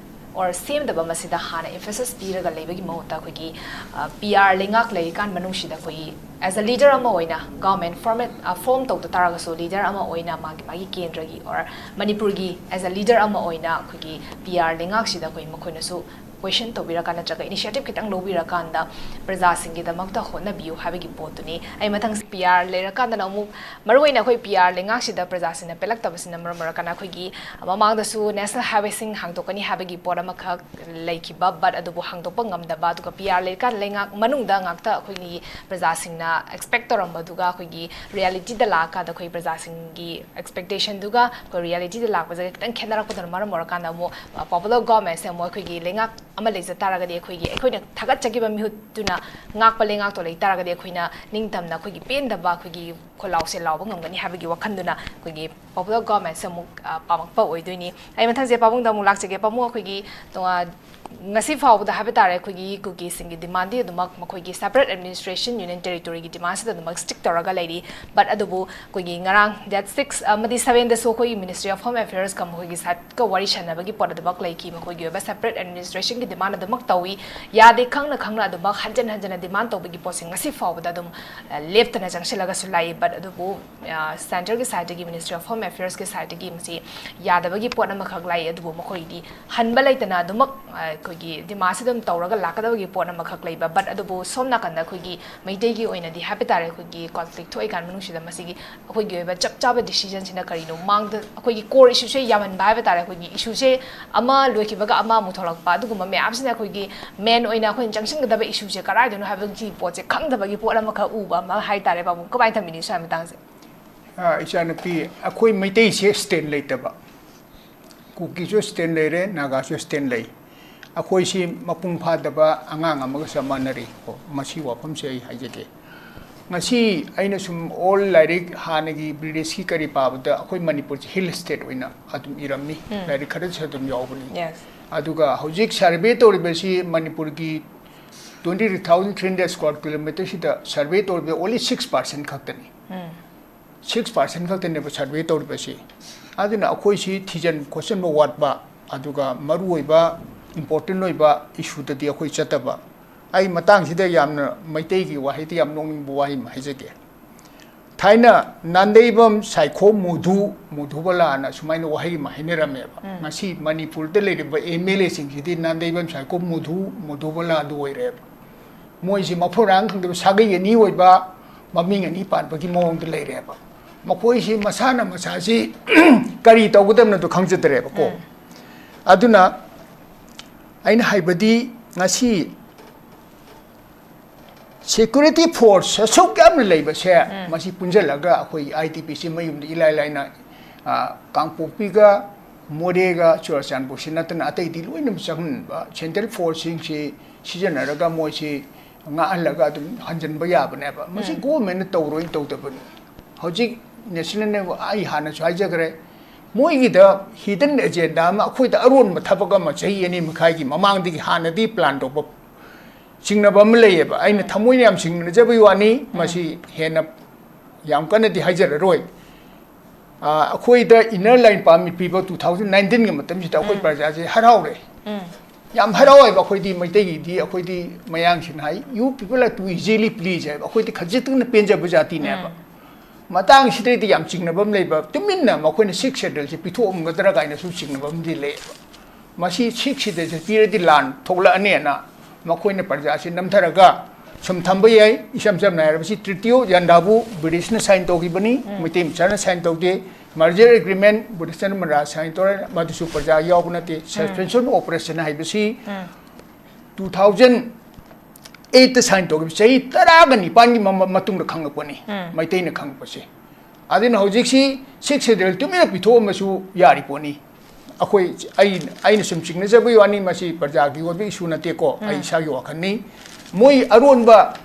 ꯑꯣꯔ ꯁꯦꯝꯗꯕ ꯃꯁꯤꯗ ꯍꯥꯟꯅ ꯑꯦꯝꯐꯦꯁꯤꯁ ꯄꯤꯔꯒ ꯂꯩꯕꯒꯤ ꯃꯍꯨꯠꯇ ꯑꯩꯈꯣꯏꯒꯤ ꯄꯤ ꯑꯥꯔ ꯂꯩꯉꯥꯛ ꯂꯩꯔꯤꯀꯥꯟ ꯃꯅꯨꯡꯁꯤꯗ ꯑꯩꯈꯣꯏꯒꯤ as a leader ꯑꯃ ꯑꯣꯏꯅ ꯒꯣꯔꯃꯦꯟ ꯐꯣꯔꯃꯦꯠ ꯐꯣꯔꯝ ꯇꯧꯗ ꯇꯥꯔꯒꯁꯨ ꯂꯤꯗꯔ ꯑꯃ ꯑꯣꯏꯅ ꯃꯥꯒꯤ ꯃꯥꯒꯤ ꯀꯦꯟꯗ꯭ꯔꯒꯤ ꯑꯣꯔ ꯃꯅꯤꯄꯨꯔꯒꯤ as a leader ꯑꯃ ꯑꯣꯏꯅ ꯑꯩꯈꯣꯏꯒꯤ ꯄꯤ ꯑꯥꯔ ꯂꯩꯉꯥꯛꯁꯤꯗ ꯑꯩꯈꯣꯏ ꯃꯈꯣꯏꯅꯁꯨ ꯀꯣꯏꯁꯟ ꯇꯧꯕꯤꯔꯀꯥꯟ ꯅꯠꯇ꯭ꯔꯒ ꯏꯅꯤꯁꯤꯌꯦꯇꯤꯞ ꯈꯤꯇꯪ ꯂꯧꯕꯤꯔꯀꯥꯟꯗ ꯄ꯭ꯔꯖꯥꯁꯤꯡꯒꯤꯗꯃꯛꯇ ꯍꯣꯠꯅꯕꯤꯌꯨ ꯍꯥꯏꯕꯒꯤ ꯄꯣꯠꯇꯨꯅꯤ꯫ ꯑꯩ ꯃꯊꯪ ꯄꯤ ꯑꯥꯔ ꯂꯩꯔꯀꯥꯟꯗꯅ ꯑꯃꯨꯛ ꯃꯔꯨꯑꯣꯏꯅ ꯑꯩꯈꯣꯏ ꯄꯤ ꯑꯥꯔ ꯂꯩꯉꯥꯛꯁꯤꯗ ꯄ꯭ꯔꯖꯥꯁꯤꯡꯅ ꯄꯦꯜꯂꯛꯇꯕꯁꯤꯅ ꯃꯔꯝ ꯑꯣꯏꯔꯀꯥꯟꯗ ꯑꯩꯈꯣꯏꯒꯤ ꯃꯃꯥꯡꯗꯁꯨ ꯅꯦꯁꯅꯦꯜ ꯍꯥꯏꯋꯦꯁꯤꯡ ꯍꯥꯡꯗꯣꯛꯀꯅꯤ ꯍꯥꯏꯕꯒꯤ ꯄꯣꯠ ꯑꯃꯈꯛ ꯂꯩꯈꯤꯕ, ꯕꯠ ꯑꯗꯨꯕꯨ ꯍꯥꯡꯗꯣꯛꯄ ꯉꯝꯗꯕ, ꯑꯗꯨꯒ ꯄꯤ ꯑꯥꯔ ꯂꯩꯔꯀꯥꯟꯗ ꯂꯩꯉꯥꯛ ꯃꯅꯨꯡꯗ ꯉꯥꯛꯇ ꯑꯩꯈꯣꯏꯒꯤ ꯄ꯭ꯔꯖꯥꯁꯤꯡꯅ ꯑꯦꯛꯁꯄꯦꯛ ꯇꯧꯔꯝꯕꯗꯨꯒ ꯑꯩꯈꯣꯏꯒꯤ ꯔꯤꯌꯦꯂꯤꯇꯤꯗ ꯂꯥꯛꯑꯀꯥꯟꯗ ꯑꯩꯈꯣꯏ ꯄ꯭ꯔꯖꯥꯁꯤꯡꯒꯤ ꯑꯦꯛꯁꯄꯦꯛꯇꯦꯁꯟꯗꯨꯒ ꯑꯩꯈꯣꯏ ꯔꯤꯌꯦꯂꯤꯇꯤꯗ ꯂꯥꯛꯄꯁꯤꯒ ꯈꯤꯇꯪ ꯈꯦꯠꯅꯔꯛꯄꯗꯨꯅ ꯃꯔꯝ ꯑꯣꯏꯔꯀꯥꯟꯗ ꯑꯃꯨꯛ ꯄꯣꯄꯨꯂꯔ ꯒꯣꯔꯃꯦꯟꯁꯦ ꯑꯃꯨꯛ ꯑꯩꯈꯣꯏꯒꯤ ꯂꯩꯉꯥꯛ ꯑꯃ ꯂꯩꯖ ꯇꯥꯔꯒꯗꯤ, ꯑꯩꯈꯣꯏꯒꯤ, ꯑꯩꯈꯣꯏꯅ ꯊꯥꯒꯠꯆꯈꯤꯕ ꯃꯤꯍꯨꯠꯇꯨꯅ ꯉꯥꯛꯄ ꯂꯩꯉꯥꯛꯇꯣ ꯂꯩ ꯇꯥꯔꯒꯗꯤ, ꯑꯩꯈꯣꯏꯅ ꯅꯤꯡꯇꯝꯅ ꯑꯩꯈꯣꯏꯒꯤ ꯄꯦꯟꯗꯕ ꯑꯩꯈꯣꯏꯒꯤ ꯈꯣꯜꯂꯥꯎꯁꯦ ꯂꯥꯎꯕ ꯉꯝꯒꯅꯤ ꯍꯥꯏꯕꯒꯤ ꯋꯥꯈꯜꯗꯨꯅ ꯑꯩꯈꯣꯏꯒꯤ popular governmentꯁꯦ ꯑꯃꯨꯛ, ꯑ, ꯄꯥꯝꯃꯛꯄ ꯑꯣꯏꯗꯣꯏꯅꯤ꯫ ꯑꯩ ꯃꯊꯪꯁꯦ ꯄꯥꯕꯨꯡꯗ ꯑꯃꯨꯛ ꯂꯥꯛꯆꯒꯦ꯫ ꯄꯥꯕꯨꯡ, ꯑꯩꯈꯣꯏꯒꯤ ꯇꯣꯉꯥꯟ-, ꯉꯁꯤ ꯐꯥꯎꯕꯗ ꯍꯥꯏꯕ ꯇꯥꯔꯦ, ꯑꯩꯈꯣꯏꯒꯤ ꯀꯨꯀꯤꯁꯤꯡꯒꯤ demandꯗꯤ ꯑꯗꯨꯃꯛ ꯃꯈꯣꯏꯒꯤ separate administration, union territoryꯒꯤ demandꯁꯤꯗ ꯑꯗꯨꯃꯛ stick ꯇꯧꯔꯒ ꯂꯩꯔꯤ꯫ But ꯑꯗꯨꯕꯨ ꯑꯩꯈꯣꯏꯒꯤ ꯉꯔꯥꯡ date six ꯑꯃꯗꯤ sevenꯗꯁꯨ ꯑꯩꯈꯣꯏꯒꯤ Ministry of Home Affairsꯀ ꯃꯈꯣꯏꯒꯤ sideꯀ ꯋꯥꯔꯤ ꯁꯥꯟꯅꯕꯒꯤ ꯄꯣꯠ ꯑꯗꯨꯃꯛ ꯂꯩꯈꯤ꯫ ꯃꯈꯣꯏꯒꯤ ꯑꯣꯏꯕ separate administrationꯒꯤ demand ꯑꯗꯨꯃꯛ ꯇꯧꯏ꯫ ꯌꯥꯗꯦ, ꯈꯪꯅ ꯈꯪꯅ ꯑꯗꯨꯃꯛ ꯍꯟꯖꯤꯟ ꯍꯟꯖꯤꯟꯅ demand ꯇꯧꯕꯒꯤ ꯄꯣꯠꯁꯦ ꯉꯁꯤ ꯐꯥꯎꯕꯗ ꯑꯗꯨꯝ, ꯑ, ꯂꯦꯞꯇꯅ ꯆꯪꯁꯤꯜꯂꯒ ꯂꯥꯛꯏ꯫ But ꯑꯗꯨꯕꯨ, ꯑ, centreꯒꯤ sideꯇꯒꯤ, Ministry of Home Affairsꯀꯤ sideꯇꯒꯤ ꯃꯁꯤ ꯌꯥꯗꯕꯒꯤ ꯄꯣꯠ ꯑꯃꯈꯛ ꯂꯥꯛꯏ꯫ ꯑꯗꯨꯕꯨ ꯃꯈꯣꯏꯗꯤ ꯍꯟꯕ ꯂꯩꯇꯅ ꯑꯗꯨꯃꯛ, ꯑ, ꯑꯩꯈꯣꯏꯒꯤ demandꯁꯤ ꯑꯗꯨꯝ ꯇꯧꯔꯒ ꯂꯥꯛꯀꯗꯕꯒꯤ ꯄꯣꯠ ꯑꯃꯈꯛ ꯂꯩꯕ꯫ But ꯑꯗꯨꯕꯨ ꯁꯣꯝ ꯅꯥꯀꯟꯗ ꯑꯩꯈꯣꯏꯒꯤ ꯃꯩꯇꯩꯒꯤ ꯑꯣꯏꯅꯗꯤ ꯍꯥꯏꯕ ꯇꯥꯔꯦ, ꯑꯩꯈꯣꯏꯒꯤ conflict ꯊꯣꯛꯏꯀꯥꯟ ꯃꯅꯨꯡꯁꯤꯗ ꯃꯁꯤꯒꯤ ꯑꯩꯈꯣꯏꯒꯤ ꯑꯣꯏꯕ ꯆꯞ ꯆꯥꯕ decisionꯁꯤꯅ ꯀꯔꯤꯅꯣ? ꯃꯥꯡꯗ ꯑꯩꯈꯣꯏꯒꯤ core issueꯁꯦ ꯌꯥꯝꯃꯟꯕ ꯍꯥꯏꯕ ꯇꯥꯔꯦ꯫ ꯑꯩꯈꯣꯏꯒꯤ issueꯁꯦ ꯑꯃ ꯂꯣꯏꯈꯤꯕꯒ ꯑꯃ ꯑꯃꯨꯛ ꯊꯣꯛꯂꯛꯄ, ꯑꯗꯨꯒꯨꯝꯕ ꯃꯌꯥꯝꯁꯤꯅ ꯑꯩꯈꯣꯏꯒꯤ main ꯑꯣꯏꯅ ꯑꯩꯈꯣꯏꯅ ꯆꯪꯁꯤꯟꯒꯗꯕ issueꯁꯦ ꯀꯗꯥꯏꯗꯅꯣ ꯍꯥꯏꯕꯒꯤ ꯄꯣꯠꯁꯦ ꯈꯪꯗꯕꯒꯤ ꯄꯣꯠ ꯑꯃꯈꯛ ꯎꯕ ꯑꯃ ꯍꯥꯏ ꯇꯥꯔꯦ꯫ ꯄꯥꯕꯨꯡ, ꯀꯃꯥꯏꯅ ꯊꯝꯕꯤꯅꯤ ꯁ꯭ꯋꯥꯏ ꯃꯇꯥꯡꯁꯦ? ꯑ, ꯏꯆꯥꯅꯨꯄꯤ, ꯑꯩꯈꯣꯏ ꯃꯩꯇꯩꯁꯦ stand ꯂꯩꯇꯕ꯫ ꯀꯨꯀꯤꯁꯨ stand ꯂꯩꯔꯦ, ꯅꯥꯒꯥꯁꯨ stand ꯂꯩ꯫ ꯑꯩꯈꯣꯏꯁꯤ ꯃꯄꯨꯡ ꯐꯥꯗꯕ ꯑꯉꯥꯡ ꯑꯃꯒ ꯆꯞ ꯃꯥꯟꯅꯔꯤ꯫ ꯀꯣ, ꯃꯁꯤ ꯋꯥꯐꯝꯁꯦ ꯑꯩ ꯍꯥꯏꯖꯒꯦ꯫ ꯉꯁꯤ ꯑꯩꯅ ꯁꯨꯝ all ꯂꯥꯏꯔꯤꯛ ꯍꯥꯟꯅꯒꯤ Britishꯀꯤ ꯀꯔꯤ ꯄꯥꯕꯗ ꯑꯩꯈꯣꯏ ꯃꯅꯤꯄꯨꯔꯁꯦ hill state ꯑꯣꯏꯅ ꯑꯗꯨꯝ ꯏꯔꯝꯃꯤ꯫ ꯎꯝ꯫ ꯂꯥꯏꯔꯤꯛ ꯈꯔꯁꯨ ꯑꯗꯨꯝ ꯌꯥꯎꯕꯅꯤ꯫ Yes꯫ ꯑꯗꯨꯒ ꯍꯧꯖꯤꯛ survey ꯇꯧꯔꯤꯕꯁꯤ ꯃꯅꯤꯄꯨꯔꯒꯤ twenty three thousand three hundred square kilometreꯁꯤꯗ survey ꯇꯧꯔꯤꯕ only six percent ꯈꯛꯇꯅꯤ꯫ ꯎꯝ꯫ Six percent ꯈꯛꯇꯅꯦꯕ survey ꯇꯧꯔꯤꯕꯁꯤ꯫ ꯑꯗꯨꯅ ꯑꯩꯈꯣꯏꯁꯤ ꯊꯤꯖꯤꯟ ꯈꯣꯠꯆꯤꯟꯕ ꯋꯥꯠꯄ, ꯑꯗꯨꯒ ꯃꯔꯨꯑꯣꯏꯕ important ꯑꯣꯏꯕ issueꯗꯗꯤ ꯑꯩꯈꯣꯏ ꯆꯠꯇꯕ꯫ ꯑꯩ ꯃꯇꯥꯡꯁꯤꯗ ꯌꯥꯝꯅ ꯃꯩꯇꯩꯒꯤ ꯋꯥꯍꯩꯗ ꯌꯥꯝ ꯅꯣꯛꯅꯤꯡꯕ ꯋꯥꯍꯩ ꯑꯃ ꯍꯥꯏꯖꯒꯦ꯫ ꯊꯥꯏꯅ ꯅꯥꯟꯗꯩꯕꯝ ꯁꯥꯏꯈꯣꯝ ꯃꯣꯙꯨ, ꯃꯣꯙꯨꯕꯂꯥꯅ ꯁꯨꯃꯥꯏꯅ ꯋꯥꯍꯩ ꯑꯃ ꯍꯥꯏꯅꯔꯝꯃꯦꯕ꯫ ꯎꯝ꯫ ꯉꯁꯤ ꯃꯅꯤꯄꯨꯔꯗ ꯂꯩꯔꯤꯕ MLAꯁꯤꯡꯁꯤꯗꯤ ꯅꯥꯟꯗꯩꯕꯝ ꯁꯥꯏꯈꯣꯝ ꯃꯣꯙꯨ, ꯃꯣꯙꯨꯕꯂꯥꯗꯨ ꯑꯣꯏꯔꯦꯕ꯫ ꯃꯣꯏꯁꯤ ꯃꯐꯝ ꯃꯔꯥꯡ ꯈꯪꯗꯕ, ꯁꯥꯒꯩ ꯑꯅꯤ ꯑꯣꯏꯕ, ꯃꯃꯤꯡ ꯑꯅꯤ ꯄꯥꯟꯕꯒꯤ ꯃꯑꯣꯡꯗ ꯂꯩꯔꯦꯕ꯫ ꯃꯈꯣꯏꯁꯤ ꯃꯁꯥꯅ ꯃꯁꯥꯁꯤ ꯀꯔꯤ ꯇꯧꯒꯗꯕꯅꯣꯗꯣ ꯈꯪꯖꯗ꯭ꯔꯦꯕꯀꯣ꯫ ꯎꯝ꯫ ꯑꯗꯨꯅ ꯑꯩꯅ ꯍꯥꯏꯕꯗꯤ, ꯉꯁꯤ security force ꯑꯁꯨꯛ ꯌꯥꯝꯅ ꯂꯩꯕꯁꯦ, ꯎꯝ꯫ ꯃꯁꯤ ꯄꯨꯟꯁꯤꯜꯂꯒ ꯑꯩꯈꯣꯏ IDPꯁꯤ ꯃꯌꯨꯝꯗ ꯏꯂꯥꯏ ꯂꯥꯏꯅ, ꯑ, ꯀꯥꯡꯄꯣꯛꯄꯤꯒ ꯃꯣꯔꯦꯒ ꯆꯨꯔꯆꯥꯟꯄꯨꯔꯁꯤ ꯅꯠꯇꯅ ꯑꯇꯩꯗꯤ ꯂꯣꯏꯅꯃꯛ ꯆꯪꯍꯟꯕ, central forceꯁꯤꯡꯁꯤ ꯁꯤꯖꯤꯟꯅꯔꯒ ꯃꯣꯏꯁꯤ ꯉꯥꯛꯍꯜꯂꯒ ꯑꯗꯨꯝ ꯍꯟꯖꯤꯟꯕ ꯌꯥꯕꯅꯦꯕ꯫ ꯃꯁꯤ ꯎꯝ꯫ Governmentꯅ ꯇꯧꯔꯣꯏꯅ ꯇꯧꯗꯕꯅꯤ꯫ ꯍꯧꯖꯤꯛ national level, ꯑꯩ ꯍꯥꯟꯅꯁꯨ ꯍꯥꯏꯖꯈ꯭ꯔꯦ, ꯃꯣꯏꯒꯤꯗ hidden agenda ꯑꯃ, ꯑꯩꯈꯣꯏꯗ ꯑꯔꯣꯟꯕ ꯊꯕꯛ ꯑꯃ ꯆꯍꯤ ꯑꯅꯤ ꯃꯈꯥꯏꯒꯤ ꯃꯃꯥꯡꯗꯒꯤ ꯍꯥꯟꯅꯗꯤ plan ꯇꯧꯕ ꯆꯤꯡꯅꯕ ꯑꯃ ꯂꯩꯌꯦꯕ꯫ ꯑꯩꯅ ꯊꯃꯣꯏꯅ ꯌꯥꯝ ꯆꯤꯡꯅꯖꯕꯒꯤ ꯋꯥꯅꯤ, ꯎꯝ꯫ ꯃꯁꯤ ꯍꯦꯟꯅ ꯌꯥꯝ ꯀꯟꯅꯗꯤ ꯍꯥꯏꯖꯔꯔꯣꯏ꯫ ꯑ, ꯑꯩꯈꯣꯏꯗ inner line permit ꯄꯤꯕ two thousand nineteenꯒꯤ ꯃꯇꯝꯁꯤꯗ ꯑꯩꯈꯣꯏ ꯎꯝ꯫ ꯄ꯭ꯔꯖꯥꯁꯦ ꯍꯔꯥꯎꯔꯦ꯫ ꯎꯝ꯫ ꯌꯥꯝ ꯍꯔꯥꯎꯋꯦꯕ꯫ ꯑꯩꯈꯣꯏꯗꯤ ꯃꯩꯇꯩꯒꯤꯗꯤ, ꯑꯩꯈꯣꯏꯗꯤ ꯃꯌꯥꯡꯁꯤꯡꯅ ꯍꯥꯏ, "You people are too easily pleased" ꯍꯥꯏꯕ꯫ ꯑꯩꯈꯣꯏꯗꯤ ꯈꯖꯤꯛꯇꯪꯅ ꯄꯦꯟꯖꯕ ꯖꯥꯇꯤꯅꯦꯕ꯫ ꯎꯝ꯫ ꯃꯇꯥꯡꯁꯤꯗꯩꯗꯤ ꯌꯥꯝ ꯆꯤꯡꯅꯕ ꯑꯃ ꯂꯩꯕ, ꯇꯨꯃꯤꯟꯅ ꯃꯈꯣꯏꯅ Sixth Scheduleꯁꯦ ꯄꯤꯊꯣꯛꯑꯝꯒꯗ꯭ꯔꯥ ꯀꯥꯏꯅꯁꯨ ꯆꯤꯡꯅꯕ ꯑꯃꯗꯤ ꯂꯩꯌꯦꯕ꯫ ꯃꯁꯤ Sixth Scheduleꯁꯦ ꯄꯤꯔꯗꯤ ꯂꯥꯟ ꯊꯣꯛꯂꯛꯑꯅꯦꯅ ꯃꯈꯣꯏꯅ ꯄ꯭ꯔꯖꯥꯁꯤ ꯅꯝꯊꯔꯒ ꯁꯨꯝ ꯊꯝꯕ ꯌꯥꯏ꯫ ꯏꯁꯝ ꯁꯝꯅ ꯍꯥꯏꯔꯕꯁꯤ Treaty of Yandabo Britishꯅ sign ꯇꯧꯈꯤꯕꯅꯤ, ꯎꯝ꯫ ꯃꯩꯇꯩ ꯃꯆꯥꯅ sign ꯇꯧꯗꯦ꯫ Merger Agreement Britishꯅ ꯃꯔꯥ sign ꯇꯧꯔꯦ, ꯃꯗꯨꯁꯨ ꯄ꯭ꯔꯖꯥ ꯌꯥꯎꯕ ꯅꯠꯇꯦ꯫ ꯎꯝ꯫ Suspension of Operation ꯍꯥꯏꯕꯁꯤ ꯎꯝ꯫ Two thousand eightꯇ sign ꯇꯧꯈꯤꯕ ꯆꯍꯤ ꯇꯔꯥꯒ ꯅꯤꯄꯥꯟꯒꯤ ꯃꯃ-, ꯃꯇꯨꯡꯗ ꯈꯪꯂꯛꯄꯅꯤ, ꯎꯝ꯫ ꯃꯩꯇꯩꯅ ꯈꯪꯂꯛꯄꯁꯦ꯫ ꯑꯗꯨꯅ ꯍꯧꯖꯤꯛꯁꯤ Sixth Schedule ꯇꯨꯃꯤꯟꯅ ꯄꯤꯊꯣꯛꯑꯝꯕꯁꯨ ꯌꯥꯔꯤ ꯄꯣꯠꯅꯤ꯫ ꯑꯩꯈꯣꯏ, ꯑꯩ, ꯑꯩꯅ ꯁꯨꯝ ꯆꯤꯡꯅꯖꯕꯒꯤ ꯋꯥꯅꯤ, ꯃꯁꯤ ꯄ꯭ꯔꯖꯥꯒꯤ ꯑꯣꯏꯕ issue ꯅꯠꯇꯦꯀꯣ, ꯑꯩ ꯎꯝ꯫ ꯏꯁꯥꯒꯤ ꯋꯥꯈꯜꯅꯤ꯫ ꯃꯣꯏ ꯑꯔꯣꯟꯕ,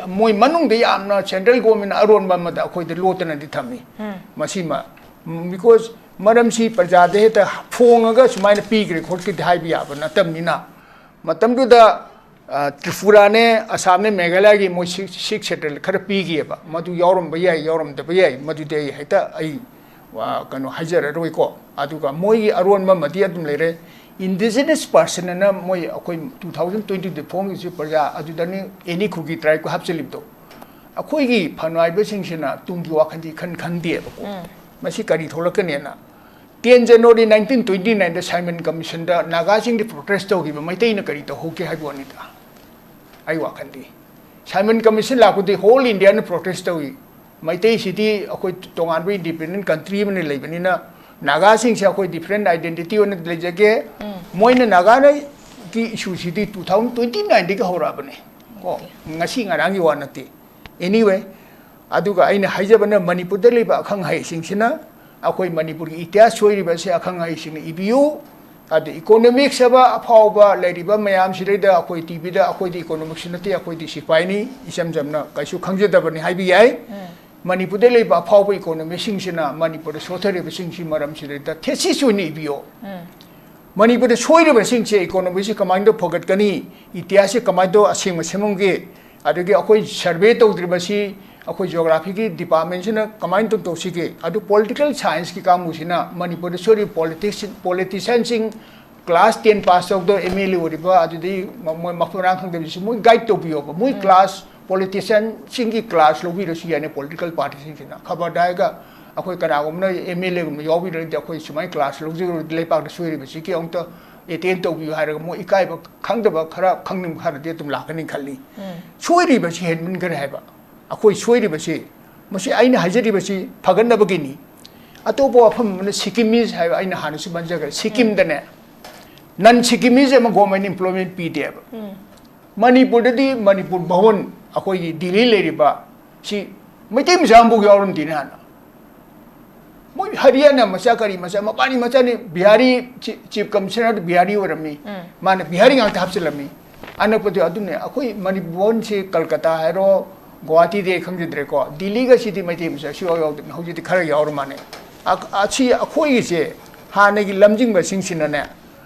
ꯃꯣꯏ ꯃꯅꯨꯡꯗ ꯌꯥꯝꯅ central governmentꯅ ꯑꯔꯣꯟꯕ ꯑꯃꯗ ꯑꯩꯈꯣꯏꯗ ꯂꯣꯠꯇꯅꯗꯤ ꯊꯝꯃꯤ꯫ ꯎꯝ꯫ ꯃꯁꯤꯃ, because ꯃꯔꯝꯁꯤ ꯄ꯭ꯔꯖꯥꯗ ꯍꯦꯛꯇ ꯐꯣꯡꯉꯒ ꯁꯨꯃꯥꯏꯅ ꯄꯤꯈ꯭ꯔꯦ ꯈꯣꯠꯈ꯭ꯔꯦ ꯍꯥꯏꯕ ꯌꯥꯕ ꯅꯠꯇꯕꯅꯤꯅ, ꯃꯇꯝꯗꯨꯗ, ꯑ, ꯇ꯭ꯔꯤꯄꯨꯔꯥꯅꯦ, ꯑꯁꯥꯝꯅꯦ, ꯃꯦꯘꯥꯂꯌꯥꯒꯤ ꯃꯣꯏ Sixth, Sixth Schedule ꯈꯔ ꯄꯤꯈꯤꯑꯕ꯫ ꯃꯗꯨ ꯌꯥꯎꯔꯝꯕ ꯌꯥꯏ, ꯌꯥꯎꯔꯝꯗꯕ ꯌꯥꯏ, ꯃꯗꯨꯗꯤ ꯑꯩ ꯍꯦꯛꯇ ꯑꯩ, ꯑ, ꯀꯩꯅꯣ ꯍꯥꯏꯖꯔꯔꯣꯏꯀꯣ꯫ ꯑꯗꯨꯒ ꯃꯣꯏꯒꯤ ꯑꯔꯣꯟꯕ ꯑꯃꯗꯤ ꯑꯗꯨꯝ ꯂꯩꯔꯦ꯫ Indigenous person ꯑꯅ ꯃꯣꯏ ꯑꯩꯈꯣꯏ two thousand twenty-two ꯐꯣꯡꯉꯤꯁꯤ ꯄ꯭ꯔꯖꯥ ꯑꯗꯨꯗꯅꯤ, any ꯈꯨꯒꯤ tribe ꯍꯥꯞꯆꯤꯜꯂꯤꯕꯗꯣ꯫ ꯑꯩꯈꯣꯏꯒꯤ ꯐꯅꯥꯏꯕꯁꯤꯡꯁꯤꯅ ꯇꯨꯡꯒꯤ ꯋꯥꯈꯜꯗꯤ ꯈꯟ ꯈꯟꯗꯦꯕꯀꯣ꯫ ꯎꯝ꯫ ꯃꯁꯤ ꯀꯔꯤ ꯊꯣꯛꯂꯛꯀꯅꯦꯅ꯫ Ten January nineteen twenty-nineꯗ Simon Commissionꯗ ꯅꯥꯒꯥꯁꯤꯡꯗꯤ protest ꯇꯧꯈꯤꯕ, ꯃꯩꯇꯩꯅ ꯀꯔꯤ ꯇꯧꯍꯧꯒꯦ ꯍꯥꯏꯕ ꯋꯥꯅꯤꯗ꯫ ꯑꯩ ꯋꯥꯈꯜꯗꯤ Simon Commission ꯂꯥꯛꯄꯗꯤ whole Indiaꯅ protest ꯇꯧꯏ꯫ ꯃꯩꯇꯩꯁꯤꯗꯤ ꯑꯩꯈꯣꯏ ꯇꯣꯉꯥꯟꯕ independent country ꯑꯃꯅ ꯂꯩꯕꯅꯤꯅ, ꯅꯥꯒꯥꯁꯤꯡꯁꯦ ꯑꯩꯈꯣꯏ different identity ꯑꯣꯏꯅ ꯂꯩꯖꯒꯦ꯫ ꯎꯝ꯫ ꯃꯣꯏꯅ ꯅꯥꯒꯥꯅ ꯒꯤ issueꯁꯤꯗꯤ two thousand twenty-nineꯗꯒꯤ ꯍꯧꯔꯛꯑꯕꯅꯦ꯫ ꯀꯣ, okay꯫ ꯉꯁꯤ ꯉꯔꯥꯡꯒꯤ ꯋꯥ ꯅꯠꯇꯦ꯫ Anyway, ꯑꯗꯨꯒ ꯑꯩꯅ ꯍꯥꯏꯖꯕꯅ, ꯃꯅꯤꯄꯨꯔꯗ ꯂꯩꯕ ꯑꯈꯪ ꯑꯍꯩꯁꯤꯡꯁꯤꯅ ꯑꯩꯈꯣꯏ ꯃꯅꯤꯄꯨꯔꯒꯤ ꯏꯇꯤꯍꯥꯁ ꯁꯣꯏꯔꯤꯕ ꯑꯁꯤ ꯑꯈꯪ ꯑꯍꯩꯁꯤꯡꯅ ꯏꯕꯤꯌꯨ꯫ ꯑꯗ ꯏꯀꯣꯅꯣꯃꯤꯛꯁ ꯍꯥꯏꯕ ꯑꯐꯥꯎꯕ ꯂꯩꯔꯤꯕ ꯃꯌꯥꯝꯁꯤꯗꯩꯗ ꯑꯩꯈꯣꯏ ꯇꯤꯚꯤꯗ ꯑꯩꯈꯣꯏꯗꯤ ꯏꯀꯣꯅꯣꯃꯤꯛꯁ ꯅꯠꯇꯦ, ꯑꯩꯈꯣꯏꯗꯤ ꯁꯤꯐꯥꯏꯅꯤ, ꯏꯆꯝ ꯆꯝꯅ ꯀꯩꯁꯨ ꯈꯪꯖꯗꯕꯅꯤ ꯍꯥꯏꯕ ꯌꯥꯏ꯫ ꯃꯅꯤꯄꯨꯔꯗ ꯂꯩꯕ ꯑꯐꯥꯎꯕ ꯏꯀꯣꯅꯣꯃꯤꯁꯁꯤꯡꯁꯤꯅ ꯃꯅꯤꯄꯨꯔꯗ ꯁꯣꯊꯔꯤꯕꯁꯤꯡꯁꯤ ꯃꯔꯝꯁꯤꯗꯩꯗ ꯊꯦꯁꯤꯁ ꯑꯣꯏꯅ ꯏꯕꯤꯌꯣ꯫ ꯃꯅꯤꯄꯨꯔꯗ ꯁꯣꯏꯔꯤꯕꯁꯤꯡꯁꯦ ꯏꯀꯣꯅꯣꯃꯤꯁꯤ ꯀꯃꯥꯏꯅ ꯇꯧ ꯐꯒꯠꯀꯅꯤ, ꯏꯇꯤꯍꯥꯁꯁꯤ ꯀꯃꯥꯏꯅ ꯇꯧ ꯑꯁꯦꯡꯕ ꯁꯦꯝꯃꯝꯒꯦ, ꯑꯗꯒꯤ ꯑꯩꯈꯣꯏ ꯁꯔꯚꯦ ꯇꯧꯗ꯭ꯔꯤꯕꯁꯤ ꯑꯩꯈꯣꯏ ꯖꯤꯑꯣꯒ꯭ꯔꯥꯐꯤꯒꯤ ꯗꯤꯄꯥꯔꯠꯃꯦꯟꯁꯤꯅ ꯀꯃꯥꯏꯅ ꯇꯧ ꯇꯧꯁꯤꯒꯦ, ꯑꯗꯨ ꯄꯣꯂꯤꯇꯤꯀꯦꯜ ꯁꯥꯏꯟꯁꯀꯤ ꯀꯥꯡꯕꯨꯁꯤꯅ ꯃꯅꯤꯄꯨꯔꯗ ꯁꯣꯏꯔꯤꯕ ꯄꯣꯂꯤꯇꯤꯛꯁ ꯄꯣꯂꯤꯇꯤꯁꯤꯌꯥꯟꯁꯤꯡ ꯀ꯭ꯂꯥꯁ ꯇꯦꯟ ꯄꯥꯁ ꯇꯧꯗꯕ ꯑꯦꯝ ꯑꯦꯜ ꯑꯦ ꯑꯣꯏꯔꯤꯕ ꯑꯗꯨꯗꯒꯤ ꯃ- ꯃꯣꯏ ꯃꯐꯝ ꯃꯔꯥꯡ ꯈꯪꯗꯕꯁꯤ ꯃꯣꯏ ꯒꯥꯏꯗ ꯇꯧꯕꯤꯌꯣꯕ꯫ ꯃꯣꯏ ꯀ꯭ꯂꯥꯁ ꯄꯣꯂꯤꯇꯤꯁꯤꯌꯥꯟꯁꯤꯡꯒꯤ ꯀ꯭ꯂꯥꯁ ꯂꯧꯕꯤꯔꯁꯨ ꯌꯥꯏꯅꯦ ꯄꯣꯂꯤꯇꯤꯀꯦꯜ ꯄꯥꯔꯇꯤꯁꯤꯡꯁꯤꯅ꯫ ꯈꯕꯔꯗ ꯍꯥꯏꯔꯒ ꯑꯩꯈꯣꯏ ꯀꯅꯥꯒꯨꯝꯕꯅ ꯑꯦꯝ ꯑꯦꯜ ꯑꯦꯒꯨꯝꯕ ꯌꯥꯎꯕꯤꯔꯗꯤ ꯑꯩꯈꯣꯏ ꯁꯨꯃꯥꯏꯅ ꯀ꯭ꯂꯥꯁ ꯂꯧꯖꯔꯨꯔꯗꯤ ꯂꯩꯄꯥꯛꯇ ꯁꯣꯏꯔꯤꯕꯁꯤꯒꯤ ꯑꯃꯨꯛꯇ ꯑꯦꯇꯦꯟ ꯇꯧꯕꯤꯌꯨ ꯍꯥꯏꯔꯒ ꯃꯣꯏ ꯏꯀꯥꯏꯕ ꯈꯪꯗꯕ ꯈꯔ ꯈꯪꯅꯤꯡꯕ ꯈꯔꯗꯤ ꯑꯗꯨꯝ ꯂꯥꯛꯀꯅꯤ ꯈꯜꯂꯤ꯫ ꯁꯣꯏꯔꯤꯕꯁꯤ ꯍꯦꯟꯃꯟꯈ꯭ꯔꯦ ꯍꯥꯏꯕ꯫ ꯑꯩꯈꯣꯏ ꯁꯣꯏꯔꯤꯕꯁꯤ, ꯃꯁꯤ ꯑꯩꯅ ꯍꯥꯏꯖꯔꯤꯕꯁꯤ ꯐꯒꯠꯅꯕꯒꯤꯅꯤ꯫ ꯑꯇꯣꯞꯄ ꯋꯥꯐꯝ ꯑꯃꯅ ꯁꯤꯛꯀꯤꯃꯤꯁ ꯍꯥꯏꯕ ꯑꯩꯅ ꯍꯥꯟꯅꯁꯨ ꯄꯟꯖꯈ꯭ꯔꯦ꯫ ꯁꯤꯛꯀꯤꯝꯗꯅꯦ ꯅꯟ ꯁꯤꯛꯀꯤꯃꯤꯁ ꯑꯃ ꯒꯣꯔꯃꯦꯟ ꯑꯦꯝꯄ꯭ꯂꯣꯏꯃꯦꯟ ꯄꯤꯗꯦꯕ꯫ ꯃꯅꯤꯄꯨꯔꯗꯗꯤ ꯃꯅꯤꯄꯨꯔ ꯚꯋꯟ ꯑꯩꯈꯣꯏꯒꯤ ꯗꯤꯜꯂꯤ ꯂꯩꯔꯤꯕ ꯁꯤ ꯃꯩꯇꯩ ꯃꯆꯥ ꯑꯃꯐꯥꯎ ꯌꯥꯎꯔꯝꯗꯦꯅꯦ ꯍꯥꯟꯅ꯫ ꯃꯣꯏ ꯍꯔꯤꯌꯥꯅꯥ ꯃꯆꯥ ꯀꯔꯤ ꯃꯆꯥ ꯃꯄꯥꯅꯤ ꯃꯆꯥꯅꯤ꯫ ꯕꯤꯍꯥꯔꯤ ꯆꯤ- ꯆꯤꯐ ꯀꯃꯤꯁꯅꯔꯗꯨ ꯕꯤꯍꯥꯔꯤ ꯑꯣꯏꯔꯝꯃꯤ꯫ ꯃꯥꯅ ꯕꯤꯍꯥꯔꯤ ꯉꯥꯛꯇ ꯍꯥꯞꯆꯤꯜꯂꯝꯃꯤ꯫ ꯑꯅꯛꯄꯗꯤ ꯑꯗꯨꯅꯦ ꯑꯩꯈꯣꯏ ꯃꯅꯤꯄꯨꯔꯁꯤ ꯀꯜꯀꯇꯥ ꯍꯥꯏꯔꯣ ꯒꯨꯋꯥꯍꯥꯇꯤꯗꯤ ꯑꯩ ꯈꯪꯖꯗ꯭ꯔꯦꯀꯣ꯫ ꯗꯤꯜꯂꯤꯒꯁꯤꯗꯤ ꯃꯩꯇꯩ ꯃꯆꯥ ꯁꯨꯡꯌꯥꯎ ꯌꯥꯎꯗꯕꯅꯤ꯫ ꯍꯧꯖꯤꯛꯇꯤ ꯈꯔ ꯌꯥꯎꯔ ꯃꯥꯜꯂꯦ꯫ ꯑ- ꯑꯁꯤ ꯑꯩꯈꯣꯏꯒꯤꯁꯦ ꯍꯥꯟꯅꯒꯤ ꯂꯝꯖꯤꯡꯕꯁꯤꯡꯁꯤꯅꯅꯦ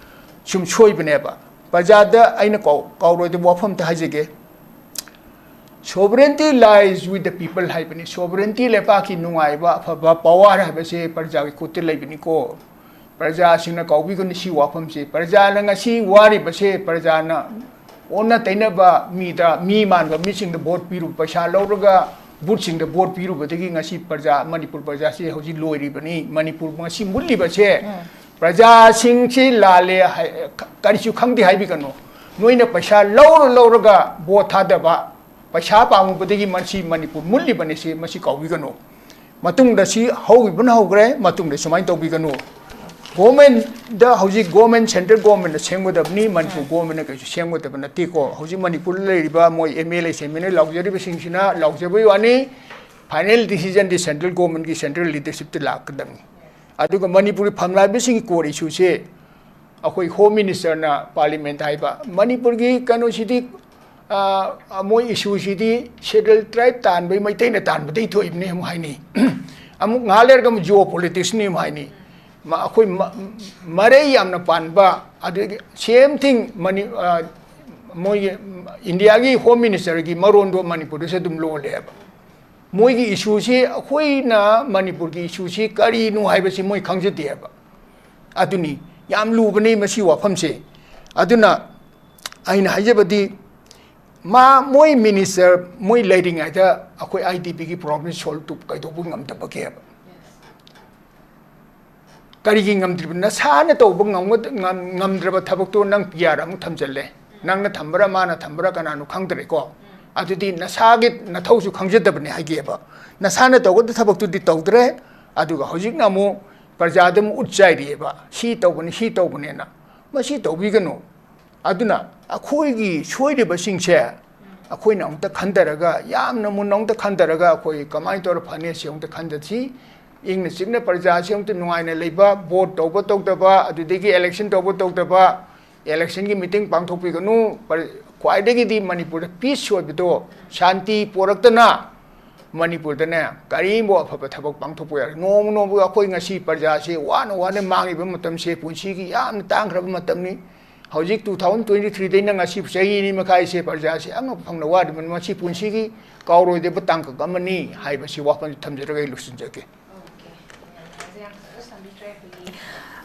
ꯁꯨꯝ ꯁꯣꯏꯕꯅꯦꯕ꯫ ꯄ꯭ꯔꯖꯥꯗ ꯑꯩꯅ ꯀꯥꯎ- ꯀꯥꯎꯔꯣꯏꯗꯕ ꯋꯥꯐꯝ ꯑꯝꯇ ꯍꯥꯏꯖꯒꯦ꯫ Sovereignty lies with the people ꯍꯥꯏꯕꯅꯤ꯫ Sovereignty ꯂꯩꯄꯥꯛꯀꯤ ꯅꯨꯡꯉꯥꯏꯕ ꯑꯐꯕ ꯄꯋꯥꯔ ꯍꯥꯏꯕꯁꯦ ꯄ꯭ꯔꯖꯥꯒꯤ ꯈꯨꯠꯇ ꯂꯩꯕꯅꯤꯀꯣ꯫ ꯄ꯭ꯔꯖꯥꯁꯤꯡꯅ ꯀꯥꯎꯕꯤꯒꯅꯨ ꯁꯤ ꯋꯥꯐꯝꯁꯦ꯫ ꯄ꯭ꯔꯖꯥꯅ ꯉꯁꯤ ꯋꯥꯔꯤꯕꯁꯦ ꯄ꯭ꯔꯖꯥꯅ ꯑꯣꯟꯅ ꯇꯩꯅꯕ ꯃꯤꯗ, ꯃꯤ ꯃꯥꯟꯕ ꯃꯤꯁꯤꯡꯗ ꯚꯣꯠ ꯄꯤꯔꯨꯕ, ꯄꯩꯁꯥ ꯂꯧꯔꯒ ꯕꯨꯠꯁꯤꯡꯗ ꯚꯣꯠ ꯄꯤꯔꯨꯕꯗꯒꯤ ꯉꯁꯤ ꯄ꯭ꯔꯖꯥ, ꯃꯅꯤꯄꯨꯔ ꯄ꯭ꯔꯖꯥꯁꯤ ꯍꯧꯖꯤꯛ ꯂꯣꯏꯔꯤꯕꯅꯤ꯫ ꯃꯅꯤꯄꯨꯔ ꯉꯁꯤ ꯃꯨꯠꯂꯤꯕꯁꯦ ꯄ꯭ꯔꯖꯥꯁꯤꯡꯁꯤ ꯂꯥꯜꯂꯦ ꯍꯥꯏ-, ꯀꯔꯤꯁꯨ ꯈꯪꯗꯦ ꯍꯥꯏꯕꯤꯒꯅꯨ꯫ ꯅꯣꯏꯅ ꯄꯩꯁꯥ ꯂꯧꯔ ꯂꯧꯔꯒ ꯚꯣꯠ ꯊꯥꯗꯕ, ꯄꯩꯁꯥ ꯄꯥꯝꯃꯨꯕꯗꯒꯤ ꯃꯁꯤ ꯃꯅꯤꯄꯨꯔ ꯃꯨꯠꯂꯤꯕꯅꯤ꯫ ꯁꯤ ꯃꯁꯤ ꯀꯥꯎꯕꯤꯒꯅꯨ꯫ ꯃꯇꯨꯡꯗ ꯁꯤ ꯍꯧꯈꯤꯕꯅ ꯍꯧꯈ꯭ꯔꯦ, ꯃꯇꯨꯡꯗ ꯁꯨꯃꯥꯏꯅ ꯇꯧꯕꯤꯒꯅꯨ꯫ ꯒꯣꯔꯃꯦꯟꯗ ꯍꯧꯖꯤꯛ ꯒꯣꯔꯃꯦꯟ, ꯁꯦꯟꯇ꯭ꯔꯦꯜ ꯒꯣꯔꯃꯦꯟꯅ ꯁꯦꯝꯒꯗꯕꯅꯤ, ꯃꯅꯤꯄꯨꯔ ꯒꯣꯔꯃꯦꯟꯅ ꯀꯩꯁꯨ ꯁꯦꯝꯒꯗꯕ ꯅꯠꯇꯦꯀꯣ꯫ ꯍꯧꯖꯤꯛ ꯃꯅꯤꯄꯨꯔꯗ ꯂꯩꯔꯤꯕ ꯃꯣꯏ ꯑꯦꯝ ꯑꯦꯜ ꯑꯦ ꯁꯦꯝꯃꯤꯟꯅ ꯂꯥꯎꯖꯔꯤꯕꯁꯤꯡꯁꯤꯅ ꯂꯥꯎꯖꯕꯒꯤ ꯋꯥꯅꯤ꯫ ꯐꯥꯏꯅꯦꯜ ꯗꯤꯁꯤꯖꯟꯗꯤ ꯁꯦꯟꯇ꯭ꯔꯦꯜ ꯒꯣꯔꯃꯦꯟꯒꯤ, ꯁꯦꯟꯇ꯭ꯔꯦꯜ ꯂꯤꯗꯔꯁꯤꯞꯇ ꯂꯥꯛꯀꯗꯕꯅꯤ꯫ ꯑꯗꯨꯒ ꯃꯅꯤꯄꯨꯔꯒꯤ ꯐꯝꯂꯥꯛꯂꯤꯕꯁꯤꯡꯒꯤ ꯀꯣꯔ ꯏꯁꯨꯁꯦ ꯑꯩꯈꯣꯏ ꯍꯣꯝ ꯃꯤꯅꯤꯁꯇꯔꯅ ꯄꯥꯔꯂꯤꯌꯥꯃꯦꯟꯠ ꯍꯥꯏꯕ, ꯃꯅꯤꯄꯨꯔꯒꯤ ꯀꯩꯅꯣꯁꯤꯗꯤ, ꯑ, ꯃꯣꯏ ꯏꯁꯨꯁꯤꯗꯤ ꯁꯦꯗ꯭ꯌꯨꯜ ꯇ꯭ꯔꯥꯏꯕ ꯇꯥꯟꯕꯩ, ꯃꯩꯇꯩꯅ ꯇꯥꯟꯕꯗꯩ ꯊꯣꯛꯏꯕꯅꯤ ꯑꯃꯨꯛ ꯍꯥꯏꯅꯤ꯫ ꯑꯃꯨꯛ ꯉꯥꯏꯍꯥꯛ ꯂꯩꯔꯒ ꯑꯃꯨꯛ ꯖꯤꯑꯣ ꯄꯣꯂꯤꯇꯤꯛꯁꯅꯤ ꯑꯃꯨꯛ ꯍꯥꯏꯅꯤ꯫ ꯃ-, ꯑꯩꯈꯣꯏ ꯃ-, ꯃꯔꯩ ꯌꯥꯝꯅ ꯄꯥꯟꯕ, ꯑꯗꯨꯗꯒꯤ same thing ꯃꯅꯤ-, ꯑ, ꯃꯣꯏꯒꯤ ꯏꯟꯗꯤꯌꯥꯒꯤ ꯍꯣꯝ ꯃꯤꯅꯤꯁꯇꯔꯒꯤ ꯃꯔꯣꯟꯗꯣ ꯃꯅꯤꯄꯨꯔꯗꯁꯨ ꯑꯗꯨꯝ ꯂꯣꯜꯂꯦꯕ꯫ ꯃꯣꯏꯒꯤ ꯏꯁꯨꯁꯤ, ꯑꯩꯈꯣꯏꯅ ꯃꯅꯤꯄꯨꯔꯒꯤ ꯏꯁꯨꯁꯤ ꯀꯔꯤꯅꯣ ꯍꯥꯏꯕꯁꯤ ꯃꯣꯏ ꯈꯪꯖꯗꯦꯕ꯫ ꯑꯗꯨꯅꯤ ꯌꯥꯝ ꯂꯨꯕꯅꯤ ꯃꯁꯤ ꯋꯥꯐꯝꯁꯦ꯫ ꯑꯗꯨꯅ ꯑꯩꯅ ꯍꯥꯏꯖꯕꯗꯤ, ꯃꯥ, ꯃꯣꯏ ꯃꯤꯅꯤꯁꯇꯔ ꯃꯣꯏ ꯂꯩꯔꯤꯉꯩꯗ ꯑꯩꯈꯣꯏ ꯑꯥꯏ ꯗꯤ ꯄꯤꯒꯤ ꯄ꯭ꯔꯣꯕ꯭ꯂꯦꯝ ꯁꯣꯜꯕ ꯀꯩꯗꯧꯕ ꯉꯝꯗꯕꯒꯦꯕ? ꯀꯔꯤꯒꯤ ꯉꯝꯗ꯭ꯔꯤꯕ? ꯅꯁꯥꯅ ꯇꯧꯕ ꯉꯝꯒ-, ꯉꯝ-, ꯉꯝꯗ꯭ꯔꯕ ꯊꯕꯛꯇꯣ ꯅꯪ ꯄꯤ ꯑꯥꯔ ꯑꯃꯨꯛ ꯊꯝꯖꯜꯂꯦ꯫ ꯅꯪꯅ ꯊꯝꯕ꯭ꯔꯥ, ꯃꯥꯅ ꯊꯝꯕ꯭ꯔꯥ, ꯀꯅꯥꯅꯣ ꯈꯪꯗ꯭ꯔꯦꯀꯣ꯫ ꯑꯗꯨꯗꯤ ꯅꯁꯥꯒꯤ ꯅꯊꯧꯁꯨ ꯈꯪꯖꯗꯕꯅꯦ ꯍꯥꯏꯒꯦꯕ꯫ ꯅꯁꯥꯅ ꯇꯧꯒꯗꯕ ꯊꯕꯛꯇꯨꯗꯤ ꯇꯧꯗ꯭ꯔꯦ, ꯑꯗꯨꯒ ꯍꯧꯖꯤꯛꯅ ꯑꯃꯨꯛ ꯄ꯭ꯔꯖꯥꯗ ꯑꯃꯨꯛ ꯎꯠ ꯆꯥꯏꯔꯤꯑꯕ, ꯁꯤ ꯇꯧꯕꯅꯤ, ꯁꯤ ꯇꯧꯕꯅꯦꯅ꯫ ꯃꯁꯤ ꯇꯧꯕꯤꯒꯅꯨ꯫ ꯑꯗꯨꯅ ꯑꯩꯈꯣꯏꯒꯤ ꯁꯣꯏꯔꯤꯕꯁꯤꯡꯁꯦ ꯑꯩꯈꯣꯏꯅ ꯑꯃꯨꯛꯇ ꯈꯟꯊꯔꯒ, ꯌꯥꯝꯅ ꯃꯨꯟꯅ ꯑꯃꯨꯛꯇ ꯈꯟꯊꯔꯒ, ꯑꯩꯈꯣꯏ ꯀꯃꯥꯏꯅ ꯇꯧꯔ ꯐꯅꯤ ꯁꯤ ꯑꯃꯨꯛꯇ ꯈꯟꯊꯁꯤ꯫ ꯏꯪꯅ ꯆꯤꯛꯅ ꯄ꯭ꯔꯖꯥꯁꯤ ꯑꯃꯨꯛꯇ ꯅꯨꯡꯉꯥꯏꯅ ꯂꯩꯕ, ꯚꯣꯠ ꯇꯧꯕ ꯇꯧꯗꯕ, ꯑꯗꯨꯗꯒꯤ ꯏꯂꯦꯛꯁꯟ ꯇꯧꯕ ꯇꯧꯗꯕ, ꯏꯂꯦꯛꯁꯟꯒꯤ ꯃꯤꯇꯤꯡ ꯄꯥꯡꯊꯣꯛꯄꯤꯒꯅꯨ꯫ ꯄ꯭ꯔ-, ꯈ꯭ꯋꯥꯏꯗꯒꯤꯗꯤ ꯃꯅꯤꯄꯨꯔꯗ ꯄꯤꯁ ꯑꯣꯏꯕꯗꯣ, ꯁꯥꯟꯇꯤ ꯄꯣꯔꯛꯇꯅ ꯃꯅꯤꯄꯨꯔꯗꯅꯦ ꯀꯔꯤꯝꯐꯥꯎ ꯑꯐꯕ ꯊꯕꯛ ꯄꯥꯡꯊꯣꯛꯄ ꯌꯥꯔꯣꯏ꯫ ꯅꯣꯡꯃ ꯅꯣꯡꯃꯒꯤ ꯑꯩꯈꯣꯏ ꯉꯁꯤ ꯄ꯭ꯔꯖꯥꯁꯤ ꯋꯥꯅ ꯋꯥꯅ ꯃꯥꯡꯉꯤꯕ ꯃꯇꯝꯁꯦ, ꯄꯨꯟꯁꯤꯒꯤ ꯌꯥꯝꯅ ꯇꯥꯡꯈ꯭ꯔꯕ ꯃꯇꯝꯅꯤ꯫ ꯍꯧꯖꯤꯛ two thousand twenty threeꯗꯩꯅ ꯉꯁꯤ ꯆꯍꯤ ꯑꯅꯤ ꯃꯈꯥꯏꯁꯦ ꯄ꯭ꯔꯖꯥꯁꯦ ꯑꯉꯛꯄ ꯐꯪꯅ ꯋꯥꯔꯤꯕꯅꯤ꯫ ꯃꯁꯤ ꯄꯨꯟꯁꯤꯒꯤ ꯀꯥꯎꯔꯣꯏꯗꯕ ꯇꯥꯡꯀꯛ ꯑꯃꯅꯤ ꯍꯥꯏꯕꯁꯤ ꯋꯥꯐꯝ ꯊꯝꯖꯔꯒ ꯑꯩ ꯂꯣꯏꯁꯤꯟꯖꯒꯦ꯫ ꯑꯣꯀꯦ꯫ ꯌꯥꯝ ꯅꯨꯡꯉꯥꯏꯖꯔꯦ, ꯌꯥꯝ ꯐꯖꯅ ꯁꯝꯕꯤꯈ꯭ꯔꯦ꯫ ꯑꯩꯈꯣꯏꯒꯤ,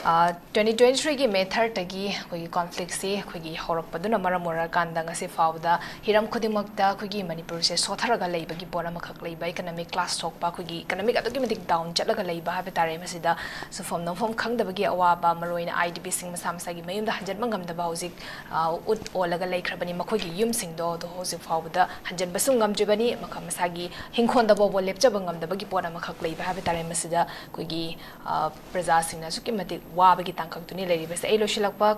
ꯑ, twenty twenty threeꯒꯤ May thirdꯇꯒꯤ ꯑꯩꯈꯣꯏꯒꯤ conflictꯁꯤ ꯑꯩꯈꯣꯏꯒꯤ ꯍꯧꯔꯛꯄꯗꯨꯅ ꯃꯔꯝ ꯑꯣꯏꯔꯀꯥꯟꯗ ꯉꯁꯤ ꯐꯥꯎꯕꯗ ꯍꯤꯔꯝ ꯈꯨꯗꯤꯡꯃꯛꯇ ꯑꯩꯈꯣꯏꯒꯤ ꯃꯅꯤꯄꯨꯔꯁꯦ ꯁꯣꯠꯊꯔꯒ ꯂꯩꯕꯒꯤ ꯄꯣꯠ ꯑꯃꯈꯛ ꯂꯩꯕ, economic class ꯁꯣꯛꯄ, ꯑꯩꯈꯣꯏꯒꯤ economic ꯑꯗꯨꯛꯀꯤ ꯃꯇꯤꯛ down ꯆꯠꯂꯒ ꯂꯩꯕ ꯍꯥꯏꯕ ꯇꯥꯔꯦ꯫ ꯃꯁꯤꯗ ꯁꯨꯐꯝ ꯅꯣꯝꯐꯝ ꯈꯪꯗꯕꯒꯤ ꯑꯋꯥꯕ, ꯃꯔꯨꯑꯣꯏꯅ IDPꯁꯤꯡ ꯃꯁꯥ ꯃꯁꯥꯒꯤ ꯃꯌꯨꯝꯗ ꯍꯟꯖꯤꯟꯕ ꯉꯝꯗꯕ ꯍꯧꯖꯤꯛ, ꯑ, ꯎꯠ ꯑꯣꯜꯂꯒ ꯂꯩꯈ꯭ꯔꯕꯅꯤ꯫ ꯃꯈꯣꯏꯒꯤ ꯌꯨꯝꯁꯤꯡꯗꯣ ꯑꯗꯣ ꯍꯧꯖꯤꯛ ꯐꯥꯎꯕꯗ ꯍꯟꯖꯤꯟꯕꯁꯨ ꯉꯝꯗ꯭ꯔꯤꯕꯅꯤ꯫ ꯃꯈ-, ꯃꯁꯥꯒꯤ ꯍꯤꯡꯈꯣꯜꯗ ꯐꯥꯎꯕ ꯂꯦꯞꯆꯕ ꯉꯝꯗꯕꯒꯤ ꯄꯣꯠ ꯑꯃꯈꯛ ꯂꯩꯕ ꯍꯥꯏꯕ ꯇꯥꯔꯦ꯫ ꯃꯁꯤꯗ ꯑꯩꯈꯣꯏꯒꯤ, ꯑ, ꯄ꯭ꯔꯖꯥꯁꯤꯡꯅ ꯑꯁꯨꯛꯀꯤ ꯃꯇꯤꯛ ꯋꯥꯕꯒꯤ ꯇꯥꯡꯀꯛꯇꯨꯅꯤ ꯂꯩꯔꯤꯕꯁꯦ꯫ ꯑꯩ ꯂꯣꯏꯁꯤꯜꯂꯛꯄ